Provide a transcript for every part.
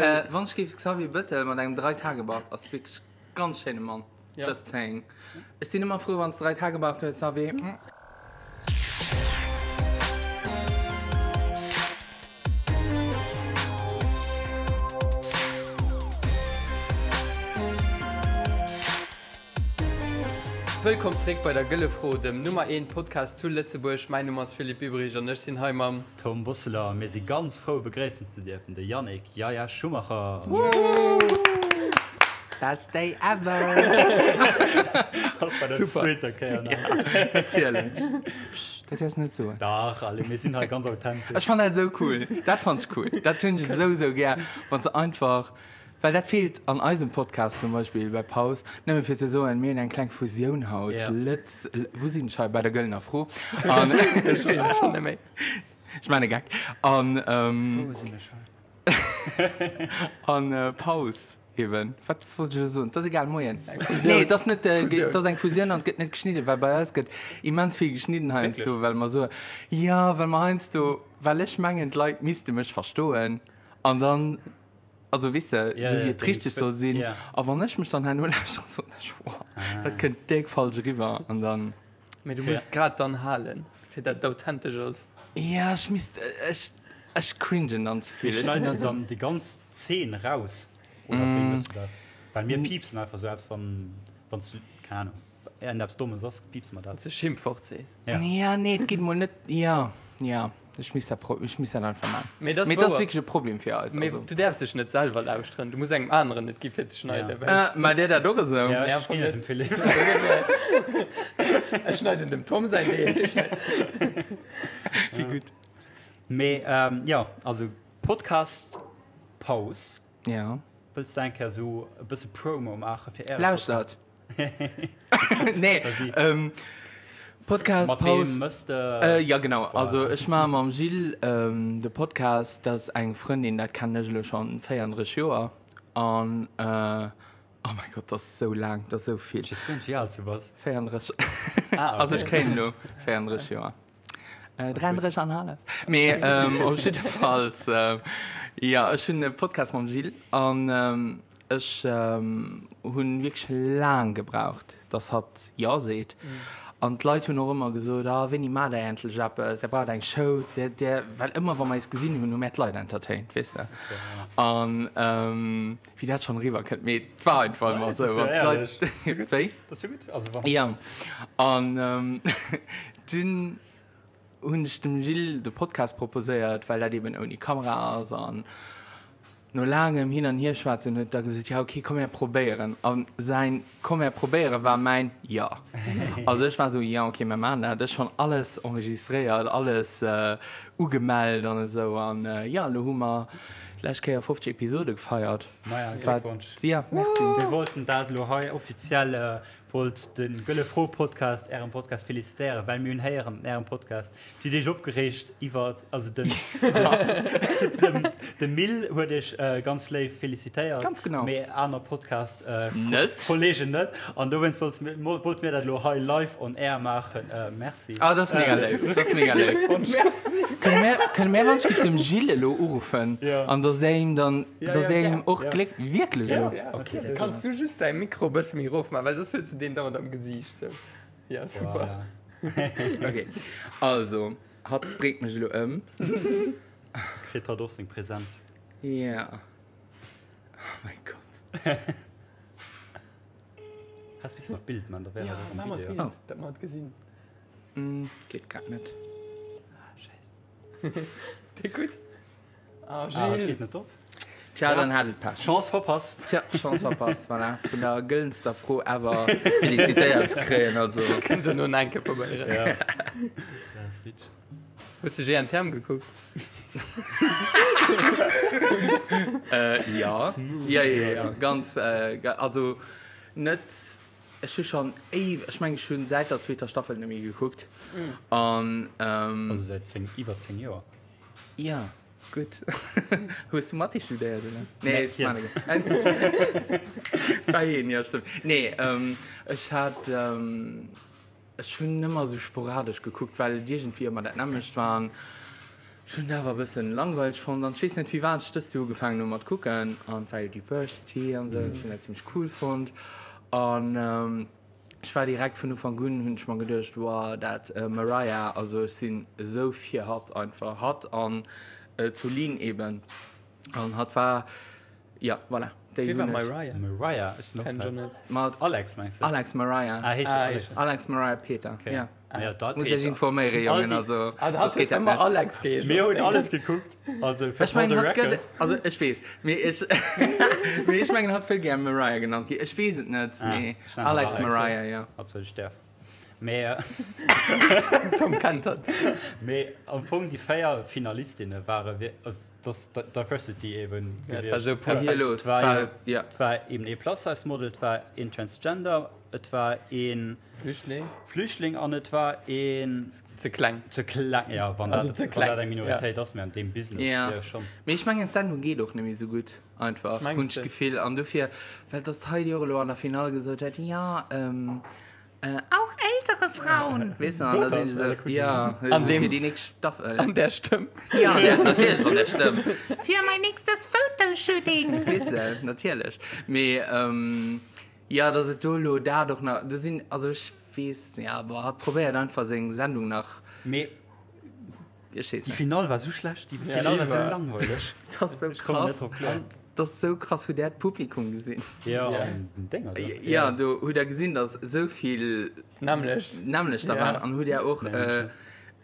Wann ech géif Xavier Bëttel mat engem Dreitage-Bart ass wierklech ganz schéine Mann, just saying. Ech sinn ëmmer frou wanns de Dreitage-Bart hues Xavier. Wëllkomm zeréck bei der Gëlle Fro, dem Nummer 1 Podcast zu Lëtzebuerg. Mäin Numm ass Philippe Bieberich an ech sinn hei mam. Tom Bosseler a mir si ganz frou begréissen ze dierfen de Yannick Yaya Schumacher. Best day ever! Och bei der zweeter Kéier nach. Natierlech. Pscht, dat däerfs net soen. Dach, allez, mir sinn hei ganz authentesch. Ech fannen dat esou cool. Dat fannen ech cool. Dat hunn ech esou, esou gär, wann se einfach, well dat feelt an eisem Podcast zum Beispill bei Paus, nëmme fir ze soen, mir hunn eng kleng Fusioun haut, Lëtz, wou sinn ech hei? Bei der Gëllener Fro. An Ech weess et schonn net méi. Ech maan e Geck. An Wou sinn ech hei? An Paus eben. Wat wollt ech elo soen? 't ass egal, moien. Eng Fusioun. Nee, 't ass net, Fusioun. 't ass eng Fusioun an 't gëtt net geschnidden, well bei eis gëtt immens vill geschnidden heiansdo, Wierklech? well mer soen, jo, well mer heiansdo, well ech mengen, d'Leit misste mech verstoen an dann, also weess de, Ja, esou ja, wéi et déi richteg soll sinn. ja. A wann ech mech dann herno lauschteren, soen ech, wow, dat kënnt déck falsch eriwwer an dann. Mee du muss grad dann halen, fir dat et authentesch ass. Ja, ech misst, ech, ech cringen dann ze vill. Mee schneits du dann déi ganz Zeen raus oder wéi mëss du dat? Well mir piepsen einfach sou eppes, wann, wann s du, keng Ahnung, iergend eppes Dommes ass, piepse mer dat. Wann s de Schimpfwort sees. Ja. Ja, nee, et geet mol net, ja, ja. Ech misst dat, ech misst dat einfach man. Mee dat Mee dat ass wouer. wierklech e Problem fir eis. Mee Also. du däerfs dech net selwer lauschteren, du muss engem aneren et gi fir ze schneiden. Ja. Well Ah, maacht Dir dat och esou? Ja, Ja, ech ginn et dem Philippe. Ech schneiden dem Tom säin Deel. Ech schneiden. Wéi gutt. Mee jo, also Podcast Paus. Ja. Wëlls de eng Kéier esou e bësse Promo maache fir äre Podcast? Lauschtert! Nee, ähm, Podcast Mat Paus. weem mëss de? Äh, ja genau, also ech maache mam Gilles ähm, de Podcast, dat ass eng Frëndin, dat kennen ech elo schonn 34 Joer an äh, oh mäi Gott, dat ass esou laang, dat ass esou vill. Ech weess guer net wéi al s du bass. 34. Ah, okay. Also ech kréien elo 34 Joer. Äh, 33 an hallef. Mee ähm, op jiddefalls, äh, ja, ech hunn e Podcast mam Gilles an ähm, ech ähm, hunn wierklech laang gebraucht, dass hatt Jo seet. An d'Leit hunn och ëmmer gesot, ah, wéini maacht der endlech eppes, der braucht eng Show, der, der, well ëmmer wa mer eis gesinn hunn, hu mär d'Leit entertained, weess de. An ähm, wéi dat schonn eriwwer kënnt, mee et war einfach ëmmer Dat ass esou. jo An d'Leit, éierlech. Dat ass jo gutt. wéi? Dat ass jo gutt. Also wann. Ja, an dunn hunn ech dem Gilles de Podcast proposéiert, well dat eben ouni Kamera ass. An no laangem Hin an Hierschwätzen huet da gesot, ja okay, komm mär probéieren. A säin komm mär probéiere war mäin Jo. Also ech war esou, ja okay, mär maachen dat. Ech schonn alles enregistréiert, alles ugemellt an esou. An jo, elo hu mer d'lescht Kéier 50 Episode gefeiert. Maja, Gléckwonsch. Ja, merci. Mir wollten dat elo hei offiziell, wollt de Gëlle Fro Podcast, Ärem Podcast felicitéieren, well mir hunn héieren an Ärem Podcast, Dir hutt Iech opgereegt iwwer, also den, den, de Mil huet Iech ganz léif felicitéiert. Ganz genau. Mee aner Podcast Net. Kollegen net. An dowéinst wollte mir dat elo hei live on air maachen. Merci. Ah, dat ass mega léif. Dat ass mega léif. Merci. Kënne mir, kënne mir wann ech géif dem Gilles elo uruffen Ja. an dass där him dann, Ja, dass ja, där him gär. och Ja. Gléck, wierklech elo? Ja, Okay, natierlech. dat Kanns du just däi Mikro e bësse méi erof maachen, well soss hues du deen dauernd am Gesiicht sou. Ja, super. Voilà. Okay, also, hatt bréngt mech elo ëm. Kritt hatt och seng Präsenz. Ja. Oh mäi Gott. Has bis mat Bild man, da wär Ja, hatt och maach am mat Video. Bild, dat mer et gesinn. Mm, geet grad net. Ah, Scheiße. Déi gutt. Ah, Ah, dat Gilles. geet net op. Tja, dann hat et Pech. Chance verpasst. Tja, Chance verpasst, voilà. Vun der gëllenster Fro ever felicitéiert ze kréien, also. Kënnt der no enke probéieren. Ja. Ja, Switch. Hues de GNTM gekuckt? Äh, ja. Ja, ja, ja, ganz, äh, also net, ech hu schonn éiw, ech mengen, ech hunn säit der zweeter Staffel net méi gekuckt. An, ähm. Also säit 10, iwwer 10 Joer. Ja, gutt. Hues du Mathé studéiert, oder? Nee, ech hien. meine. War hien, ja, stimmt. Nee, ähm, ech hat, ähm, ech hunn ëmmer esou sporadesch gekuckt, well et iergendwéi ëmmer dat nämmlecht war. Ech hunn et awer e bëssen langweileg fonnt an ech weess net firwat ech dëst Joer ugefaangen hu mat kucken an et war jo Diversity an esou an ech hunn dat zimmlech cool fonnt an ech war direkt vun Ufank un hunn ech mer geduecht, wow dat Mariah, also ech sinn esou fir hatt einfach, hatt an d'Soline eben an hatt war Jo, voilà. Déi Wie war hunn ech. Mariah? Mariah? Ech sinn och Kenn ech och grad. net. Mat Alex mengs du? Alex Mariah. Ah, heescht Ah, Alex. heescht. Alex Mariah Peter. Okay. Ja. Ah, ja, da, Muss ech Peter. informéieren, All Jongen, déi- also Ah, soss hat geet huet dat ëmmer net. Alex geheescht. Mir hunn alles gekuckt. Also fir Ech mengen, for the hatt gëtt, record. also ech weess, mee ech, mee ech mengen, hatt wëll gär Mariah genannt ginn. Ech weess et net, Ah, mee ech nennen Alex hatt Alex. Mariah, ja. Als well ech däerf. Mee, Tom kennt hatt. mee am Fong déi 4 Finalistinne ware wir, dass Diversity eben Ja, et war sou Hier perfekt. los, Et war war, jo- ja. Et war eben ee Plus-Size-Model, et war een Transgender, et war een Flüchtling. Flüchtling an et war een Ze kleng. ze kleng, ja, wann Also dat, ze wann kleng, dat eng Minoritéit ass, mä an deem Business Ja. jo schonn. Mee ech mengen, d'Sendung geet och net méi sou gutt, einfach, Mengs hunn ech de? d'Gefill. An dofir, well dass d'Heidi och elo an der Finall gesot huet, jo, ähm, Auch ältere Frauen! Weess de, an da sinn ech esou, ja, An dem- fir déi nächst Staffel. An där Stëmm. Ja, an där, natierlech an där Stëmm. Für mein nächstes Fotoshooting! Weess de, natierlech. Mee, jo, dass et do elo dat och nach, do sinn, also ech weess, ja, bon, hatt probéiert einfach seng Sendung nach, Mee ech weess déi net. Finall war sou schlecht, déi Finall war sou langweileg. Dat ass sou Ech kommen net krass. drop kloer. Dat ass sou krass, hutt där d'Publikum gesinn? Jo, an den Dénger do. Jo, do hutt der gesinn, dass esou vill Nämmlecht. Nämmlecht da Ja. waren. An hutt där och Nämlecht,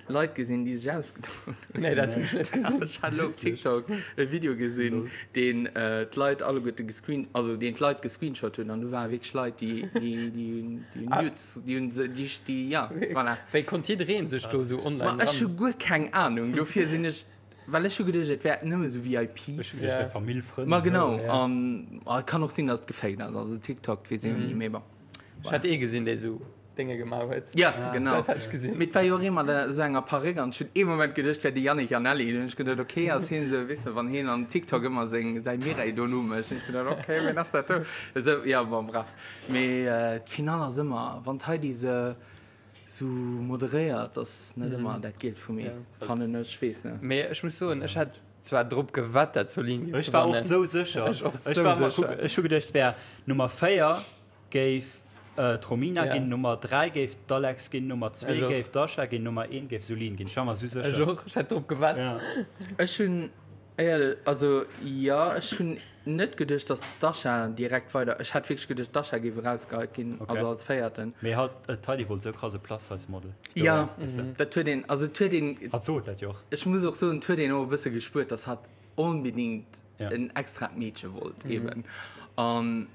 Leit gesinn, déi sech ausgedoen hunn? Nee, dat hunn ech net gesinn. Ech hat elo op TikTok e Video gesinn, deen d'Leit alleguerte gescreen, also deen d'Leit gescreenshot hunn. An do ware wierklech Leit, déi, déi, déi hunn, déi hunn Nudes, déi hunn se, déi, déi, ja, voilà. Wéi konnt jiddereen sech do esou online Ma ech hu ran? guer keng Anung. Dofir sinn ech Well ech hu geduecht, et wär nëmme sou VIPs. Ech hu geduecht, et wär Famill, Frënn. Ma genau, an et kann och sinn, datt et gefaked ass. Also TikTok, weess een jo ni, mee bon. Ech hat ee gesinn, dee sou Dénge gemaach huet. Ja, genau. Dat hat ech gesinn. Mee et war jo och ee mat esou enger Perréck an ech hunn ee Moment geduecht, et wär de Yannick Janelli. Dunn hunn ech geduecht, ok, ass hien esou, weess de, wann hien an TikTok ëmmer seng, säi Mireille do nomécht. Hunn ech geduecht, ok, wien ass dat do? Esou, ja, bon, bref. Mee d'Finall ass ëmmer, wann d'Heidi se Sou moderéiert ass net ëmmer dat Gielt vu mir, fannen ech, weess net. Mee ech muss soen, ech hat zwar drop gewett dat Soline géif Ech war och gewannen. sou sécher. Ech och Ech sou war mer sécher. kuck, ech hu geduecht wär Nummer 4 géif d'Romina Ja. ginn, Nummer 3 géif d'Alex ginn, Nummer 2 Ech och. géif d'Asha ginn, Nummer 1 géif Soline ginn. Ech war mer sou Ech sécher. och, ech hat drop gewett. Ja. Ech hunn éierlech, also jo, ech hunn net geduecht, dass d'Asha direkt weider, ech hat wierklech geduecht, d'Asha géif erausgeheit ginn, Okay. also als Véierten. Mee hatt, d'Heidi wollt sou krass e Plus-Size-Model. Ja, Weess de. dat huet een, also et huet een, Hatt sot dat jo och. ech muss och soen, et huet een och e bësse gespuert, dass hatt onbedingt Ja. en extrat Meedche wollt eben. An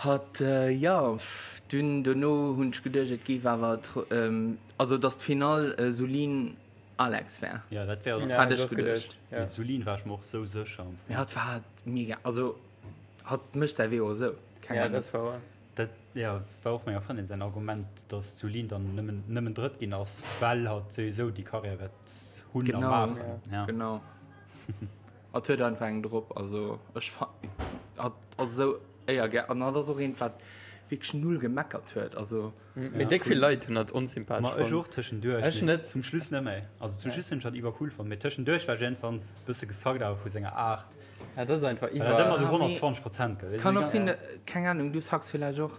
hatt, jo, dunn dono hunn ech geduecht, et géif awer, also dass d'Finall Soline, Alex wär. Ja, dat wär Ja, Hat ech ech och geduecht. geduecht. Ja. Soline war ech mer och sou sécher am Mee Fong. hatt war mega, also hatt mécht säi Wee och esou, keng Ja, Ahnung. dat war wahr. Dat ja, war och menger Frëndin säin Argument, datt d'Soline dann nëmmen, nëmmen Drëtt ginn ass, well hatt souwisou déi Karriär wäert hunn a Genau. maachen. Ja. Genau. Hatt huet einfach eng drop, also ech fa hatt ass esou éiergä an hatt ass och eent, wat wierklech null gemeckert huet, also. Mee déck vill Leit hunn dat onsympathesch Ma ech fonnt. och tëschenduerch. Ech net. Zum Schluss net méi. Also zum Schluss hunn ech dat iwwercool fonnt, mee tëschenduerch war ech iergendwann e bësse gesuckt awer vu senger Aart. Ja, dat ass einfach Well dat iwwer. ëmmer sou Ah, mee 120 Prozent gëtt. Kann och sinn, keng Ahnung, du sucks villäicht och.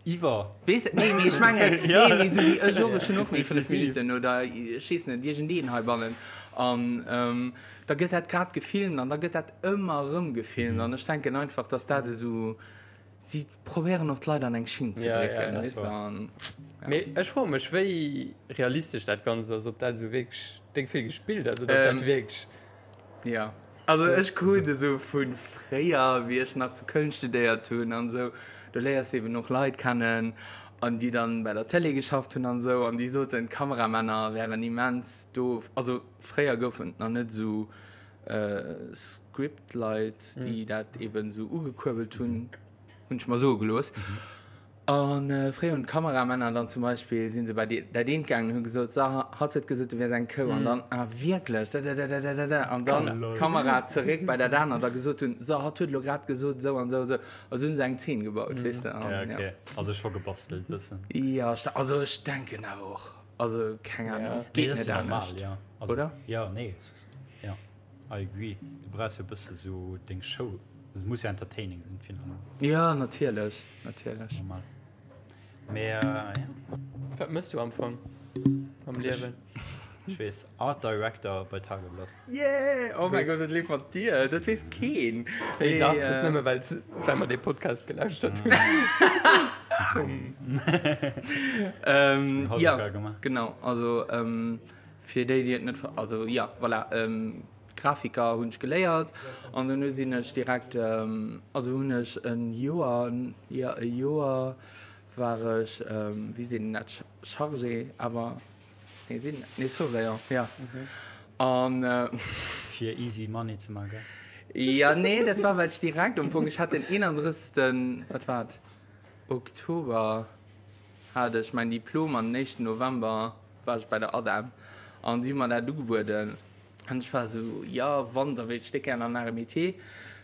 Iwwer. Weess et, nee, mee ech mengen, Ja. nee, mee sou wéi ech och, ech hunn och meng 5 Definitiv. Minutten oder ech weess net, iergendeen heibannen an da gëtt dat grad gefilmt an da gëtt dat ëmmer erëm gefilmt an ech denken einfach, dass dat esou. Si probéieren och d'Leit an eng Schinn ze drécken, weess de, an ja. Mee ech froe mech, wéi realistesch dat Ganzt ass, ob dat esou wierklech déck vill gespillt ass oder ob dat wierklech. Jo, also ech krut esou vu fréier, wéi ech nach zu Köln studéiert hunn an esou, do léiers de eben och Leit kennen an déi dann bei der Télé geschafft hunn an esou an déi soten, d'Kameramänner wären immens doof. Also fréier goufen et nach net esou Script-Leit, déi dat eben esou ugekuerbelt hunn, hunn ech mer soe gelooss. A fréier hunn d'Kameramänner dann zum Beispill, si se bei déi, dat eent gaangen an hu gesot, So, hatt huet gesot, du wäers eng Kou. An dann, Ah, wierklech? Dadadadadada. An dann d'Kamera zeréck bei dat anert a gesot hunn, So, hatt huet elo grad gesot esou an esou an esou. A sou hunn se eng Zeen gebaut, weess de. An Ja, ja. okay. Also scho gebastelt bëssen. Jo, also ech denken awer och, also keng Ahnung, Mee geet dat ass net jo normal, anescht. jo. Also, Oder? Ja, nee, ja, I agree. Du brauchs jo e bësse sou deng Show. Also, et muss jo entertaining sinn, finalement. Ja, natierlech, natierlech. Normal. Mee, ja. Wat mëss du am Fong am Liewen? Ech weess, Art Director bei Tageblatt. Yeah! Oh mäi Gott, dat leeft mat dir, dat weess keen. Wéi dach, dat ass nëmme well well mer dee Podcast gelauschtert hunn. Ja, genau, also fir déi, déi et net, also ja, voilà, Grafiker hunn ech geléiert an duerno sinn ech direkt, also hunn ech e Joer, jo e Joer war ech, wéi seet een dat, Chargé awer, nee sinn, nee Surveillant, jo. An. Fir easy money ze man, gell? Jo, nee, dat war well ech direkt am Fong, ech hat den 31., wat war et, Oktober hat ech mäin Diplom an den éischten November war ech bei der ADEM an si hu mer dat ugebueden an ech war esou, jo, wann, da wéilt ech déck gären an Arts et Métiers,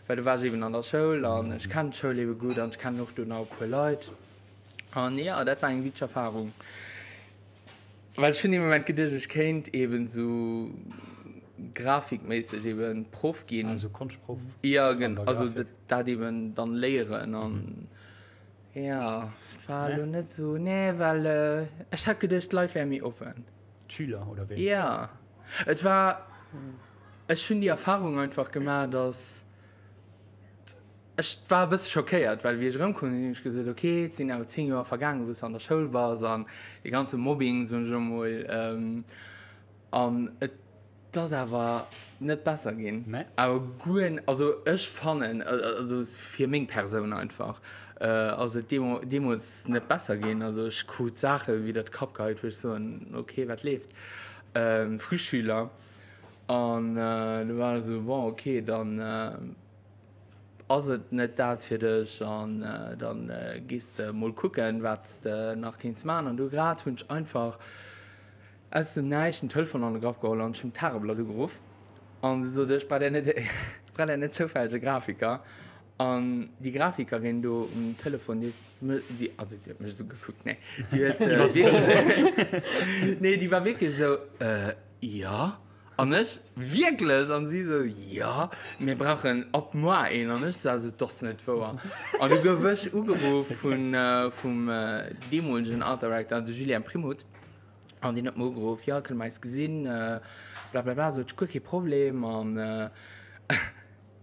well do war ech eben an der Schoul an ech kennen d'Schoul ebe gutt an ech kennen och do nach e puer Leit an jo, dat war eng witzeg Erfarung, well ech hunn dee Moment geduecht, ech kéint eben esou grafikméisseg eben Proff ginn. Ah, esou Konschtproff? Jo, also dat eben dann léieren an. Jo, et war elo net esou, nee, well ech hat geduecht, d'Leit wäre méi oppen. D'Schüler oder wéi? Jo, et war, ech hunn déi Erfahrung einfach gemaach, dass, ech war e bësse schockéiert, well wéi ech erëmkomm sinn, hunn ech gesot, ok, et sinn awer 10 Joer vergaangen, wou s de an der Schoul bass an dee ganze Mobbing, soen ech elo mol, an et 't ass awer net besser ginn. Nee. Awer guer, also ech fannen, also fir meng Persoun einfach, ass et deemools net besser ginn. Also ech krut Saache widder de Kapp geheit, wou ech soen, ok, wat leeft? Frühschüler. An du war ech esou, bon, ok, dann ass et net dat fir dech an dann gees de mol kucken, wat s de nach kéints maachen. An du grad hunn ech einfach Aus dem Näischt den Telefon an de Grapp geholl an ech hunn d'Tageblatt ugeruff an se sot, ech brauch där net, ech brauch där net zoufälleg e Grafiker. An déi Grafikerin do um Telefon, déi huet déi, also déi huet mech esou gekuckt, nee, déi huet wierklech, nee, déi war wierklech esou, äh, jo. An ech, wierklech? An si esou, jo, mir brauchen ab moar een. An ech war esou, 't ass net wouer. An du gouf ech ugeruff vun, vum deemolegen Art Director, de Julien Primuth. An deen huet mer ugeruff, jo, kënne mer eis gesinn, blablabla, sot ech, guer kee Problem. An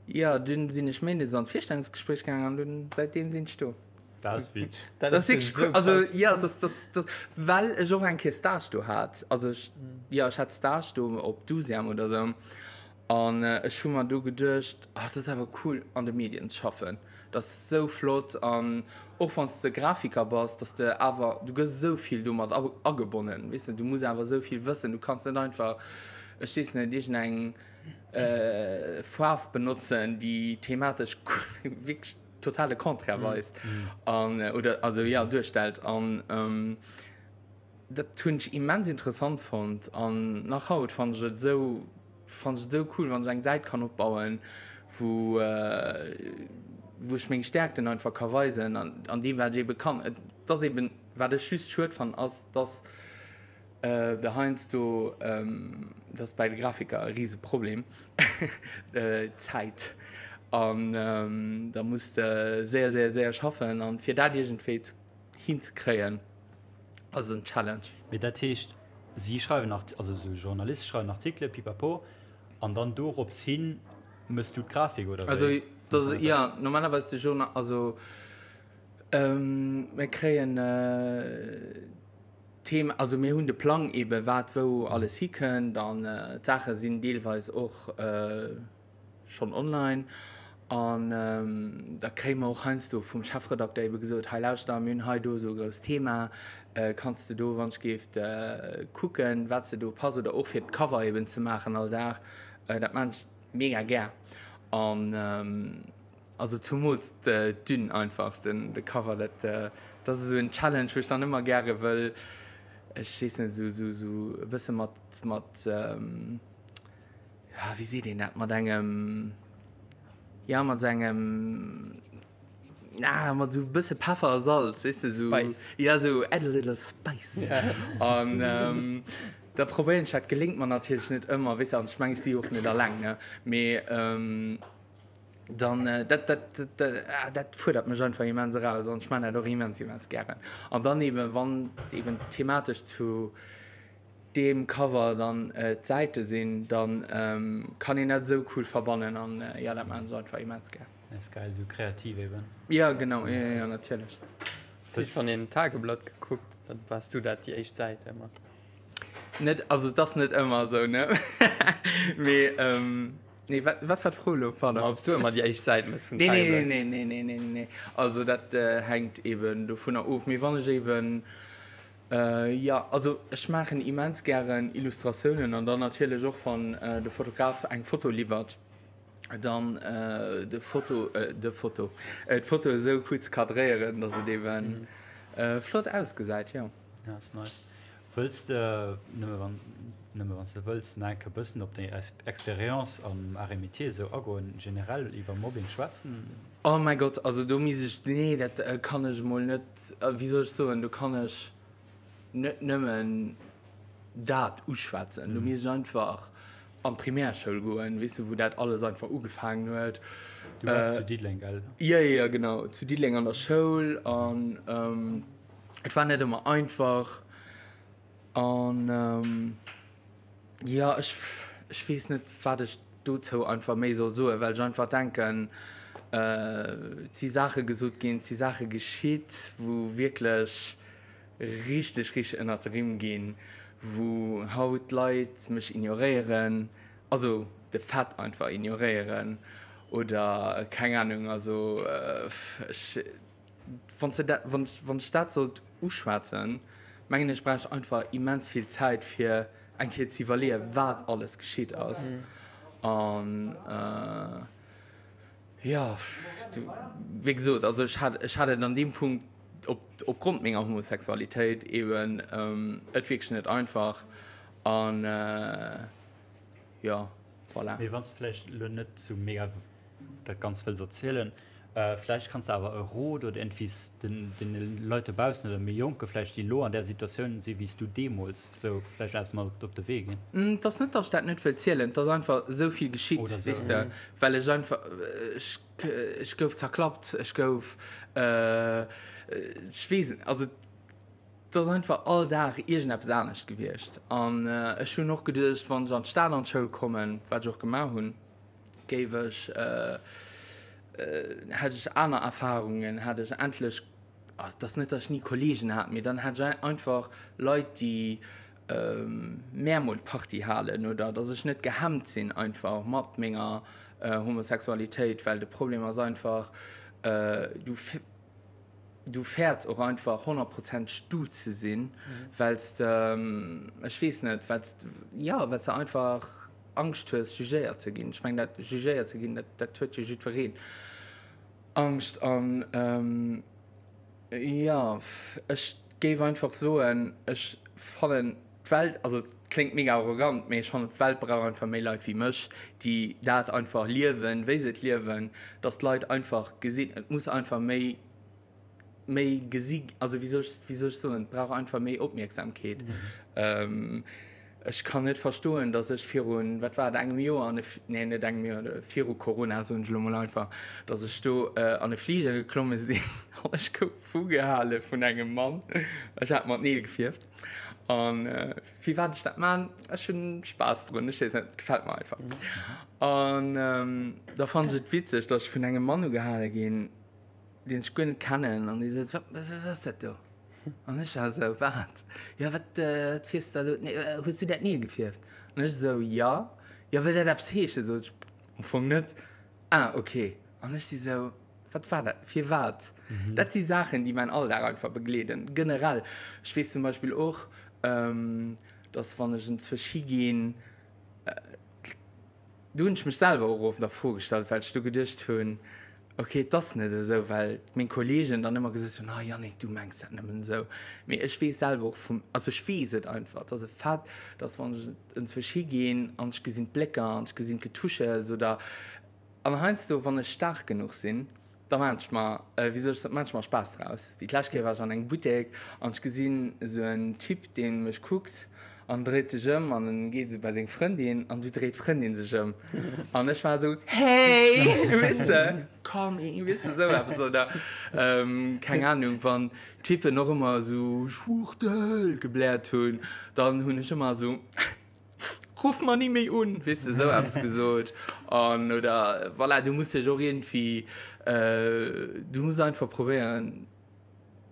jo, dunn sinn ech méindes an d'Virstellungsgespréich gaangen an dunn säitdeem sinn ech do. Dat ass witzeg. Dat ass wierklech cool. Also jo, dat, dat, dat, well ech och eng Kéier Stage do hat. Also ech, jo, ech hat Stage do op Dusem oder sou. An ech hu mer du geduecht, ah, dat ass awer cool an de Medien ze schaffen, dat ass esou flott an och wann s de Grafiker bass, dass de awer, du gëss esou vill domat agebonnen, weess de, du muss awer esou vill wëssen, du kanns net einfach, ech weess net, iergendeng Faarf benotzen, déi thematesch wierklech total de Contraire weist an oder also jo duerstellt an. Dat hunn ech immens interessant fonnt an nach haut fannen ech et esou fannen ech et esou cool wann ech eng Säit kann opbauen wou wou ech meng Stärkten einfach ka weisen an an deem wat ech ebe kann. Et ass eben wat ech just schued fannen ass dass de heiansdo dat ass bei de Grafiker e rise Problem d'Zäit an da muss de séier séier séier schaffen an fir dat iergendwéi ze hinzekréien ass en Challenge. Mee dat heescht, si schreiwen, also esou Journaliste schreiwen Artikele, pipapo, an dann dorops hi méchs du d'Grafik, oder wéi? Also, dat, jo, normalerweis de Journa-, also mir kréien d'Thema, also mir hunn de Plang eebe wat wou alles hikënnt an d'Saache sinn deelweis och, schonn online an da kréie mer och heiansdo vum Chefredakter ebe gesot, hei lauschter, mir hunn hei do esou e grousst Thema, kanns de do wann ech géif kucken, wat se do passt oder och fir d'Cover eben ze maachen all Dag, dat maan ech mega gär an also zumools d'Dünn einfach, den de Cover, dat dat ass esou en Challenge wou ech dann ëmmer gäre wëll, ech weess net, esou esou esou e bësse mat mat. Ja, wéi seet een dat, mat engem, ja, mat esou engem, na, mat esou e bësse Peffer a Salz, weess de, esou. Spice. Ja, esou add a little spice. An. Da probéieren ech dat, geléngt mer natierlech net ëmmer, weess de, an ech mengen, ech si jo och net alleng, ne, mee dann dat, dat, dat, dat fuerdert mech einfach immens eraus an ech maachen dat och immens, immens gären. An dann eeben, wann eeben thematesch zu deem Cover dann d'Säite sinn, dann kann een dat esou cool verbannen an jo, dat maachen ech einfach immens gär. Dat ass geil, esou kreativ eben. Jo, genau, jo, jo, natierlech. Hues schonn een Tageblatt gekuckt, dann waars du dat déi éischt Säit ëmmer. Net, also et ass net ëmmer esou, ne? Mee, nee, wat, wat war d'Fro elo? Pardon. Ma ob s du ëmmer déi éischt Säit mëss vum Nee, nee, Tageblatt? nee, nee, nee, nee, nee, nee. Also dat hänkt eben dovunner of. Mee wann ech eben, jo, also ech maachen immens gären Illustratiounen an dann natierlech och wann de Fotograf eng Foto liwwert, dann de Foto, de Foto, d'Foto esou gutt ze cadréieren, dass et eben flott ausgesäit, jo. Ja, ass nice. Wëlls de, nëmme wann, nëmme wann s de wëlls, nach eng Kéier bëssen op deng Expérience am Arts et Métiers esou agoen, generell iwwer Mobbing schwätzen? Oh mäi Gott, also do misst ech, nee, dat kann ech emol net, wéi soll ech soen, do kann ech net nëmmen dat uschwätzen, do misst ech einfach an d'Primärschoul goen, weess de, wou dat alles einfach ugefaangen huet. Du waars zu Diddeleng, gell? Jo, jo, genau, zu Diddeleng an der Schoul an et war net ëmmer einfach an jo, ech, ech weess net, wat ech dozou einfach méi soll soen, well ech einfach denken, et si Saache gesot ginn, et si Saache geschitt, wou wierklech richteg, richteg ënnert de Rimm ginn, wou haut d'Leit mech ignoréieren, also de Fait einfach ignoréieren oder keng Ahnung, also ech, wann s de dat, wann ech, wann ech dat sollt uschwätzen, mengen ech, brauch ech einfach immens vill Zäit fir eng Kéier ze iwwerleeën, wat alles geschitt ass an jo, wéi gesot, also ech hat, ech hat et an deem Punkt, op opgrond menger Homosexualitéit eben et wierklech net einfach an jo voilà. Mee wann s de vläicht elo net sou mega dat Ganzt wëlls erzielen, vläicht kanns de awer e Rot oder iergendwéi den den Leit dobaussen oder méi Jonke vläicht, déi elo an där Situatioun si wéi s du deemools, sou vläicht eppes mat op de Wee ginn. Et ass net, datt ech dat net wëll zielen, et ass einfach esou vill geschitt, weess de, well ech einfach, ech Ech gouf zerklappt, ech gouf, ech weess net, also et ass einfach all Dag iergendeppes anescht gewiescht. An ech hunn och geduecht, wann ech an d'Stad an d'Schoul kommen, wat ech och gemaach hunn, géif ech, hätt ech aner Erfarungen, hätt ech endlech, also et ass net, datt ech ni Kolleegen hat, mee dann hätt ech einfach Leit, déi mär mol d'Party halen oder dass ech net gehemmt sinn einfach mat menger Homosexualitéit, well de Problem ass einfach, du du fäerts och einfach honnertprozenteg du ze sinn, well s de, ech weess net, well s de, jo, well s de einfach Angscht hues jugéiert ze ginn. Ech mengen dat jugéiert ze ginn, dat dat huet jo jiddwereen Angscht an Jo, ech géif einfach soen, ech fannen d'Welt, also et kléngt mega arrogant, mee ech fannen d'Welt brauch einfach méi Leit wéi mech, déi dat einfach liewen, wéi se et liewen, dass d'Leit einfach gesinn, et muss einfach méi, méi gesi, also wéi soll ech, wéi soll ech soen, et brauch einfach méi Opmierksamkeet. Ech kann net verstoen, dass ech virun, wat war et, engem Joer an e, nee net engem Joer, viru Corona soen ech elo mol einfach, dass ech do an e Fliger geklomme sinn an ech gouf ugehale vun engem Mann, ech hat mer d'Neel gefierft an firwat ech dat man, ech hunn Spaass drun, ech weess net, et gefält mer einfach. An da fannen ech et witzeg, dass ech vun engem Mann ugehale ginn, deen ech guer net kennen an dee sot, wat, wat ass dat do? An ech war esou, wat? Jo, wat, wat fierfs de da do? Nee, hues du dat Neel gefierft? An ech esou, jo. Jo, wëll dat eppes heeschen? Sot ech, am Fong net. Ah, ok. An ech si sou, wat war dat? Firwat? Dat si Saachen, déi mäin Alldag einfach begleeden, generell. Ech weess zum Beispill och, dass wann ech enzwousch higinn, Do hunn ech mech selwer och oft a Fro gestallt, well ech do geduecht hunn, ok, et ass net esou, well meng Kolleegen dann ëmmer gesot hunn, ah Yannick, du mengs dat nëmmen esou. Mee ech weess selwer och vum, also ech weess et einfach, et ass e Fait, dass wann ech enzwousch higinn an ech gesinn d'Blécker an ech gesinn d'Getuschels oder, an heiansdo wann ech staark genuch sinn, da maan ech mer, wéi soll ech soen, maan ech mer Spaass draus. Wéi d'lescht Kéier war ech an engem Buttek an ech gesinn esou en Typ, dee mech kuckt. An dréit sech ëm an en geet esou bei seng Frëndin an du dréit d'Frëndin sech ëm an ech war esou, Hey! Weess de, call me, weess de, esou eppes oder keng Ahnung, wann d'Typen och ëmmer esou Schwuchtel gebläert hunn, dann hunn ech ëmmer esou, Ruff mer ni méi un, weess de, esou eppes gesot an oder voilà, du muss dech och iergendwéi, du muss einfach probéieren,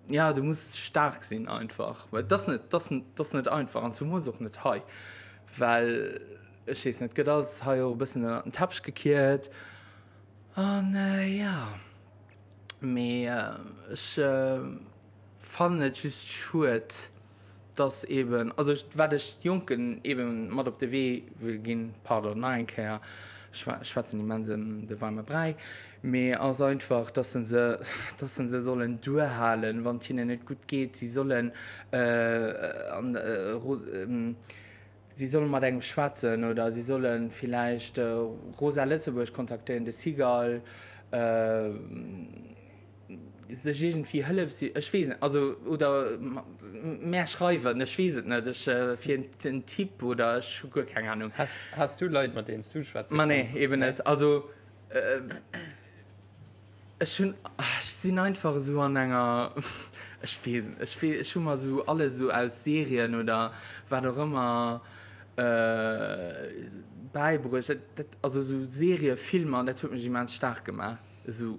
Ja, du muss staark sinn einfach. Well et ass net, et ass, et ass net einfach an zumools och net hei, well ech weess net, et gëtt alles hei och e bëssen ënnert den Teppech gekiert an jo. Mee ech fannen et just schued, dass eben, also wat ech Jonken eben mat op de Wee wëll ginn, pardon, nach eng Kéier, ech schwätzen immens ëm de waarme Bräi, mee ass einfach, dass se se, dass se se sollen duerhalen, wann et hinnen net gutt geet, si sollen an, si solle mat engem schwätzen oder si solle villäicht Rosa Lëtzebuerg kontaktéieren, de Cigale, sech iergendwéi Hëllef si, ech weess net, also oder mär schreiwen, ech weess et net, ech fir en Tipp oder ech hu guer keng Ahnung. Has, has du Leit, mat deenen s du schwätze Ma nee, eben net. Also ech hunn, ech sinn einfach esou an enger, ech weess net, ech weess, ech hu mer esou alles esou aus Serien oder wat och ëmmer bäibruecht, dat, dat, also esou Serië, Filmer, dat huet mech immens staark gemaach, esou.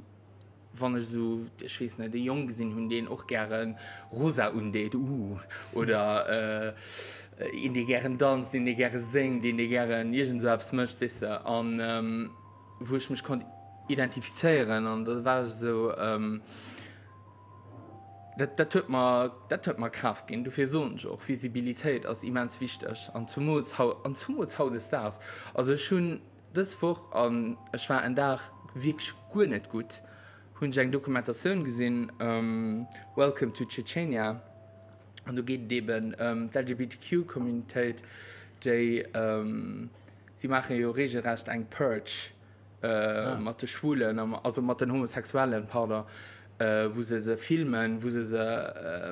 Wann ech esou, ech weess net, e Jong gesinn hunn, deen och gäre rosa undeet, uh, oder een, dee gären danzt, een, dee gäre séngt, een, dee gären iergend esou eppes mécht, weess de, an wou ech mech konnt identifizéieren. An da war ech esou, dat, dat huet mer, dat huet mer Kraaft ginn. Dofir soen ech och, Visibilitéit ass immens wichteg, an zumools haut, an zumools hautdesdaags. Also ech hunn. Dës Woch, an ech war en Dag wierklech guer net gutt, hunn ech eng Dokumentatioun gesinn, Welcome to Chechenia, an do geet et eben ëm d'LGBTQ-Communitéit, déi, si maache jo reegelrecht eng Purge mat de Schwulen, also mat den Homosexuellen, pardon, wou se se filmen, wou se se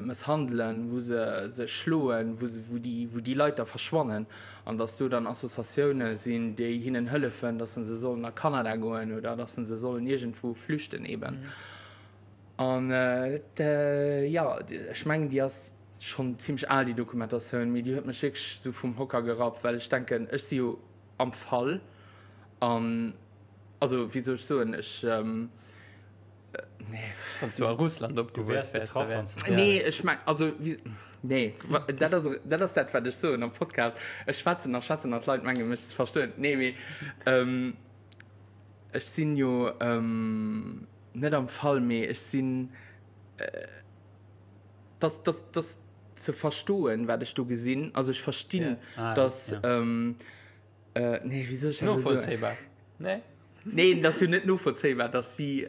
mësshandelen, wou se se schloen, wou se, wou déi, wou déi Leit da verschwannen an dass do dann Associatioune sinn, déi hinnen hëllefen, dass se sollen a Kanada goen oder dass se sollen iergendwou flüchten eben. An dat, jo, ech mengen, déi ass schonn zimmlech al, déi Dokumentatioun, mee déi huet mech wierklech esou vum Hocker gerappt, well ech denken, ech si jo am Fall an, also wéi soll ech soen, ech, Nee. Wann du a Russland opgewuess wäers, da wär. Nee, ech meng, also, nee, dat ass, dat ass dat, wat ech soen am Podcast. Ech schwätzen a schwätzen an d'Leit mengen, mech ze verstoen. Nee, mee ech sinn jo net am Fall, mee ech sinn, dass, dass, dass ze verstoen, wat ech do gesinn. Also ech verstinn, dass. Nee, wéi soll ech dat elo soen? Novollzéibar, nee? Nee, dat ass jo net novollzéibar, dass si.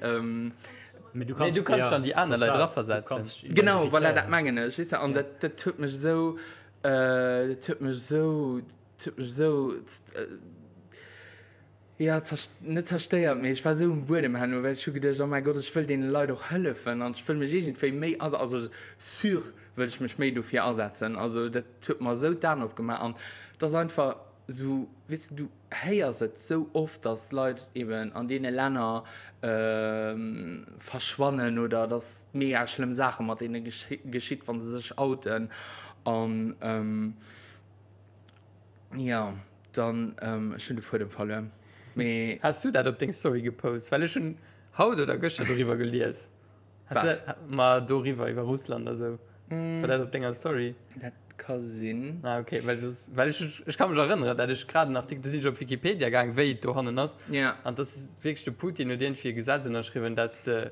Mee du Nee, du kanns dech an déi aner Leit eraversetzen. Genau, voilà, dat mengen ech, weess de. An dat, dat huet mech esou, dat huet mech esou, dat huet mech esou, jo, net zerstéiert, mee ech war esou um Buedem herno, well ech hu geduecht, oh mäi Gott, ech wëll deene Leit och hëllefen an ech wëll mech iergendwéi méi asa-, also sûr wëll ech mech méi dofir asetzen. Also dat huet mer esou d'Aen opgemaach an et ass einfach esou, weess de, du héiers et esou oft, dass Leit eben an deene Länner verschwannen oder dass mega schlëmm Saache mat deene geschitt, wa se sech outen. An jo, dann, ech hunn de Fuedem verluer, mee. Has du dat op deng Story gepost? Well ech hunn haut oder gëschter doriwwer gelies. Hast du dat, ma doriwwer, iwwer Russland a sou. War dat op denger Story? Dat ka sinn. Ah, okay, well soss, well ech, ech ka mech erënneren, dat ech grad en Artikel, do sinn ech op Wikipedia gaang, wéi et dohannen ass. Ja. An dass wierklech de Putin huet iergendwéi e Gesetz ënnerschriwwen, dat s de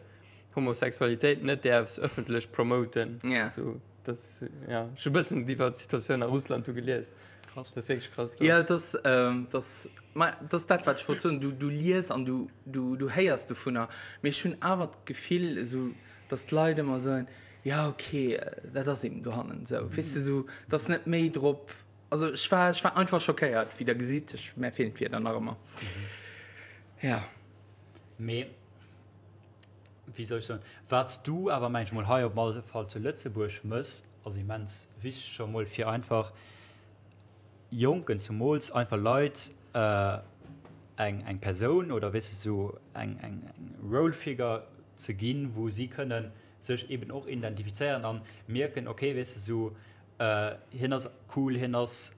Homosexualitéit net däerfs ëffentlech promoten. Ja. Sou, dat, ja. Ech hu e bëssen iwwer d'Situatioun a Russland do gelies. Krass. Dat ass wierklech krass do. Ja, et ass, et ass, ma et ass dat, wat ech wollt soen, du, du lies an du, du, du héiers dovunner, mee ech hunn awer d'Gefill esou, datt d'Leit ëmmer soen, ja ok, dat ass eben dohannen esou, weess de, esou, datt net méi drop, also ech war, ech war einfach schockéiert, wéi Der gesitt, ech, mär feelen d'Wierder nach ëmmer, ja. Mee wéi soll ech soen, wat s du awer, meng ech mol, hei op alle Fall zu Lëtzebuerg mëss, ass immens wichteg scho mol, fir einfach. Jonken zumools einfach Leit eng eng Persoun oder weess de sou eng eng Role Figure ze ginn, wou si kënnen sech eben och identifizéieren an mierken, okay weess de sou hien ass cool, hien ass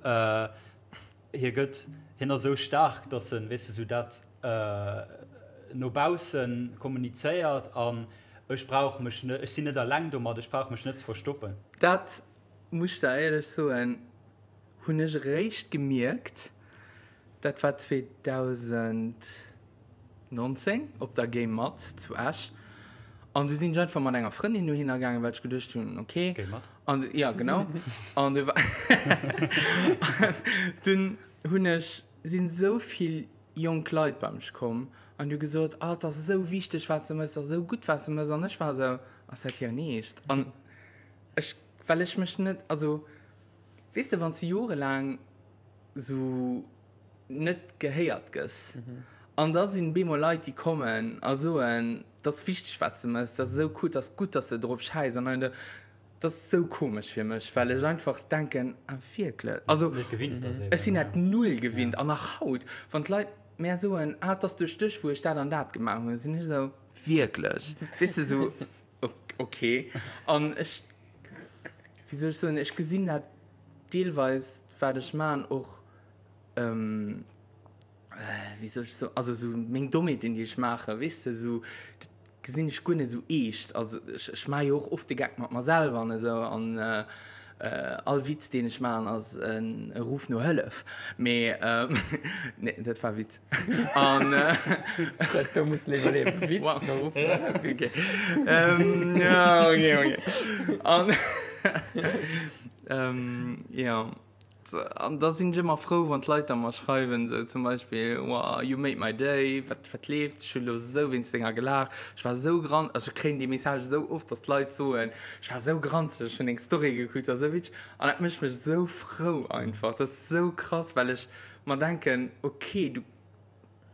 hie gëtt hien ass esou staark, datt en weess de sou dat no bausse kommunizéiert an ech brauch mech net, ech sinn net eleng domat, ech brauch mech net ze verstoppen. Dat muss ech der éierlech soen, hunn ech eréischt gemierkt, dat war 2019 op der Game Mat zu Esch an du sinn ech einfach mat enger Frëndin dohinner gaangen, well ech geduecht hunn, okay. Game Mat? An ja genau an du dunn hunn ech sinn esou vill jonk Leit bei mech komm an hu gesot, oh et ass esou wichteg wat s de mëss, et ass esou gutt wat s de mëss an ech war esou, ass dat hiren Eescht? An ech, well ech mech net, also weess de wann s de jorelaang esou net gehéiert gëss an da sinn bemol Leit déi kommen a soen, et ass wichteg wat s de mëss, et ass esou cool, et ass gutt datt s de drop schäiss an hei an do. Dat ass sou komesch fir mech, well ech einfach denken, ah wierklech? Also ech sinn dat null gewinnt an nach haut, wann d'Leit mär soen, ah et ass duerch dech, wou ech dat an dat gemaach hunn, sinn ech esou, wierklech? Weess de, sou ok. An ech, wéi soll ech soen, ech gesinn dat deelweis, wat ech maachen, och, wéi soll ech soen, also esou meng Dommheeten, déi ech maachen, weess de, esou, dat gesinn ech guer net esou eescht. Also ech, ech maache jo och oft de Geck mat mer selwer an esou an all Witz, deen ech maachen, ass en Ruff no Hëllef. Mee, nee, dat war e Witz. An. Dat do muss de iwwerleeën. Witz no Ruff no Hëllef. Okay. Ja, okay, okay. An, jo. An da sinn ech ëmmer frou, wann d'Leit da mer schreiwen, esou zum Beispill, Wow, you made my day, wat, wat leeft, ech hunn elo esou wéinst denger gelaacht, ech war esou gran-, also ech kréien déi Message esou oft, datt d'Leit soen, ech war esou granzeg, ech hunn deng Story gekuckt, dat ass esou witzeg. An dat mécht mech esou frou einfach, dat ass esou krass, well ech mer denken, okay, du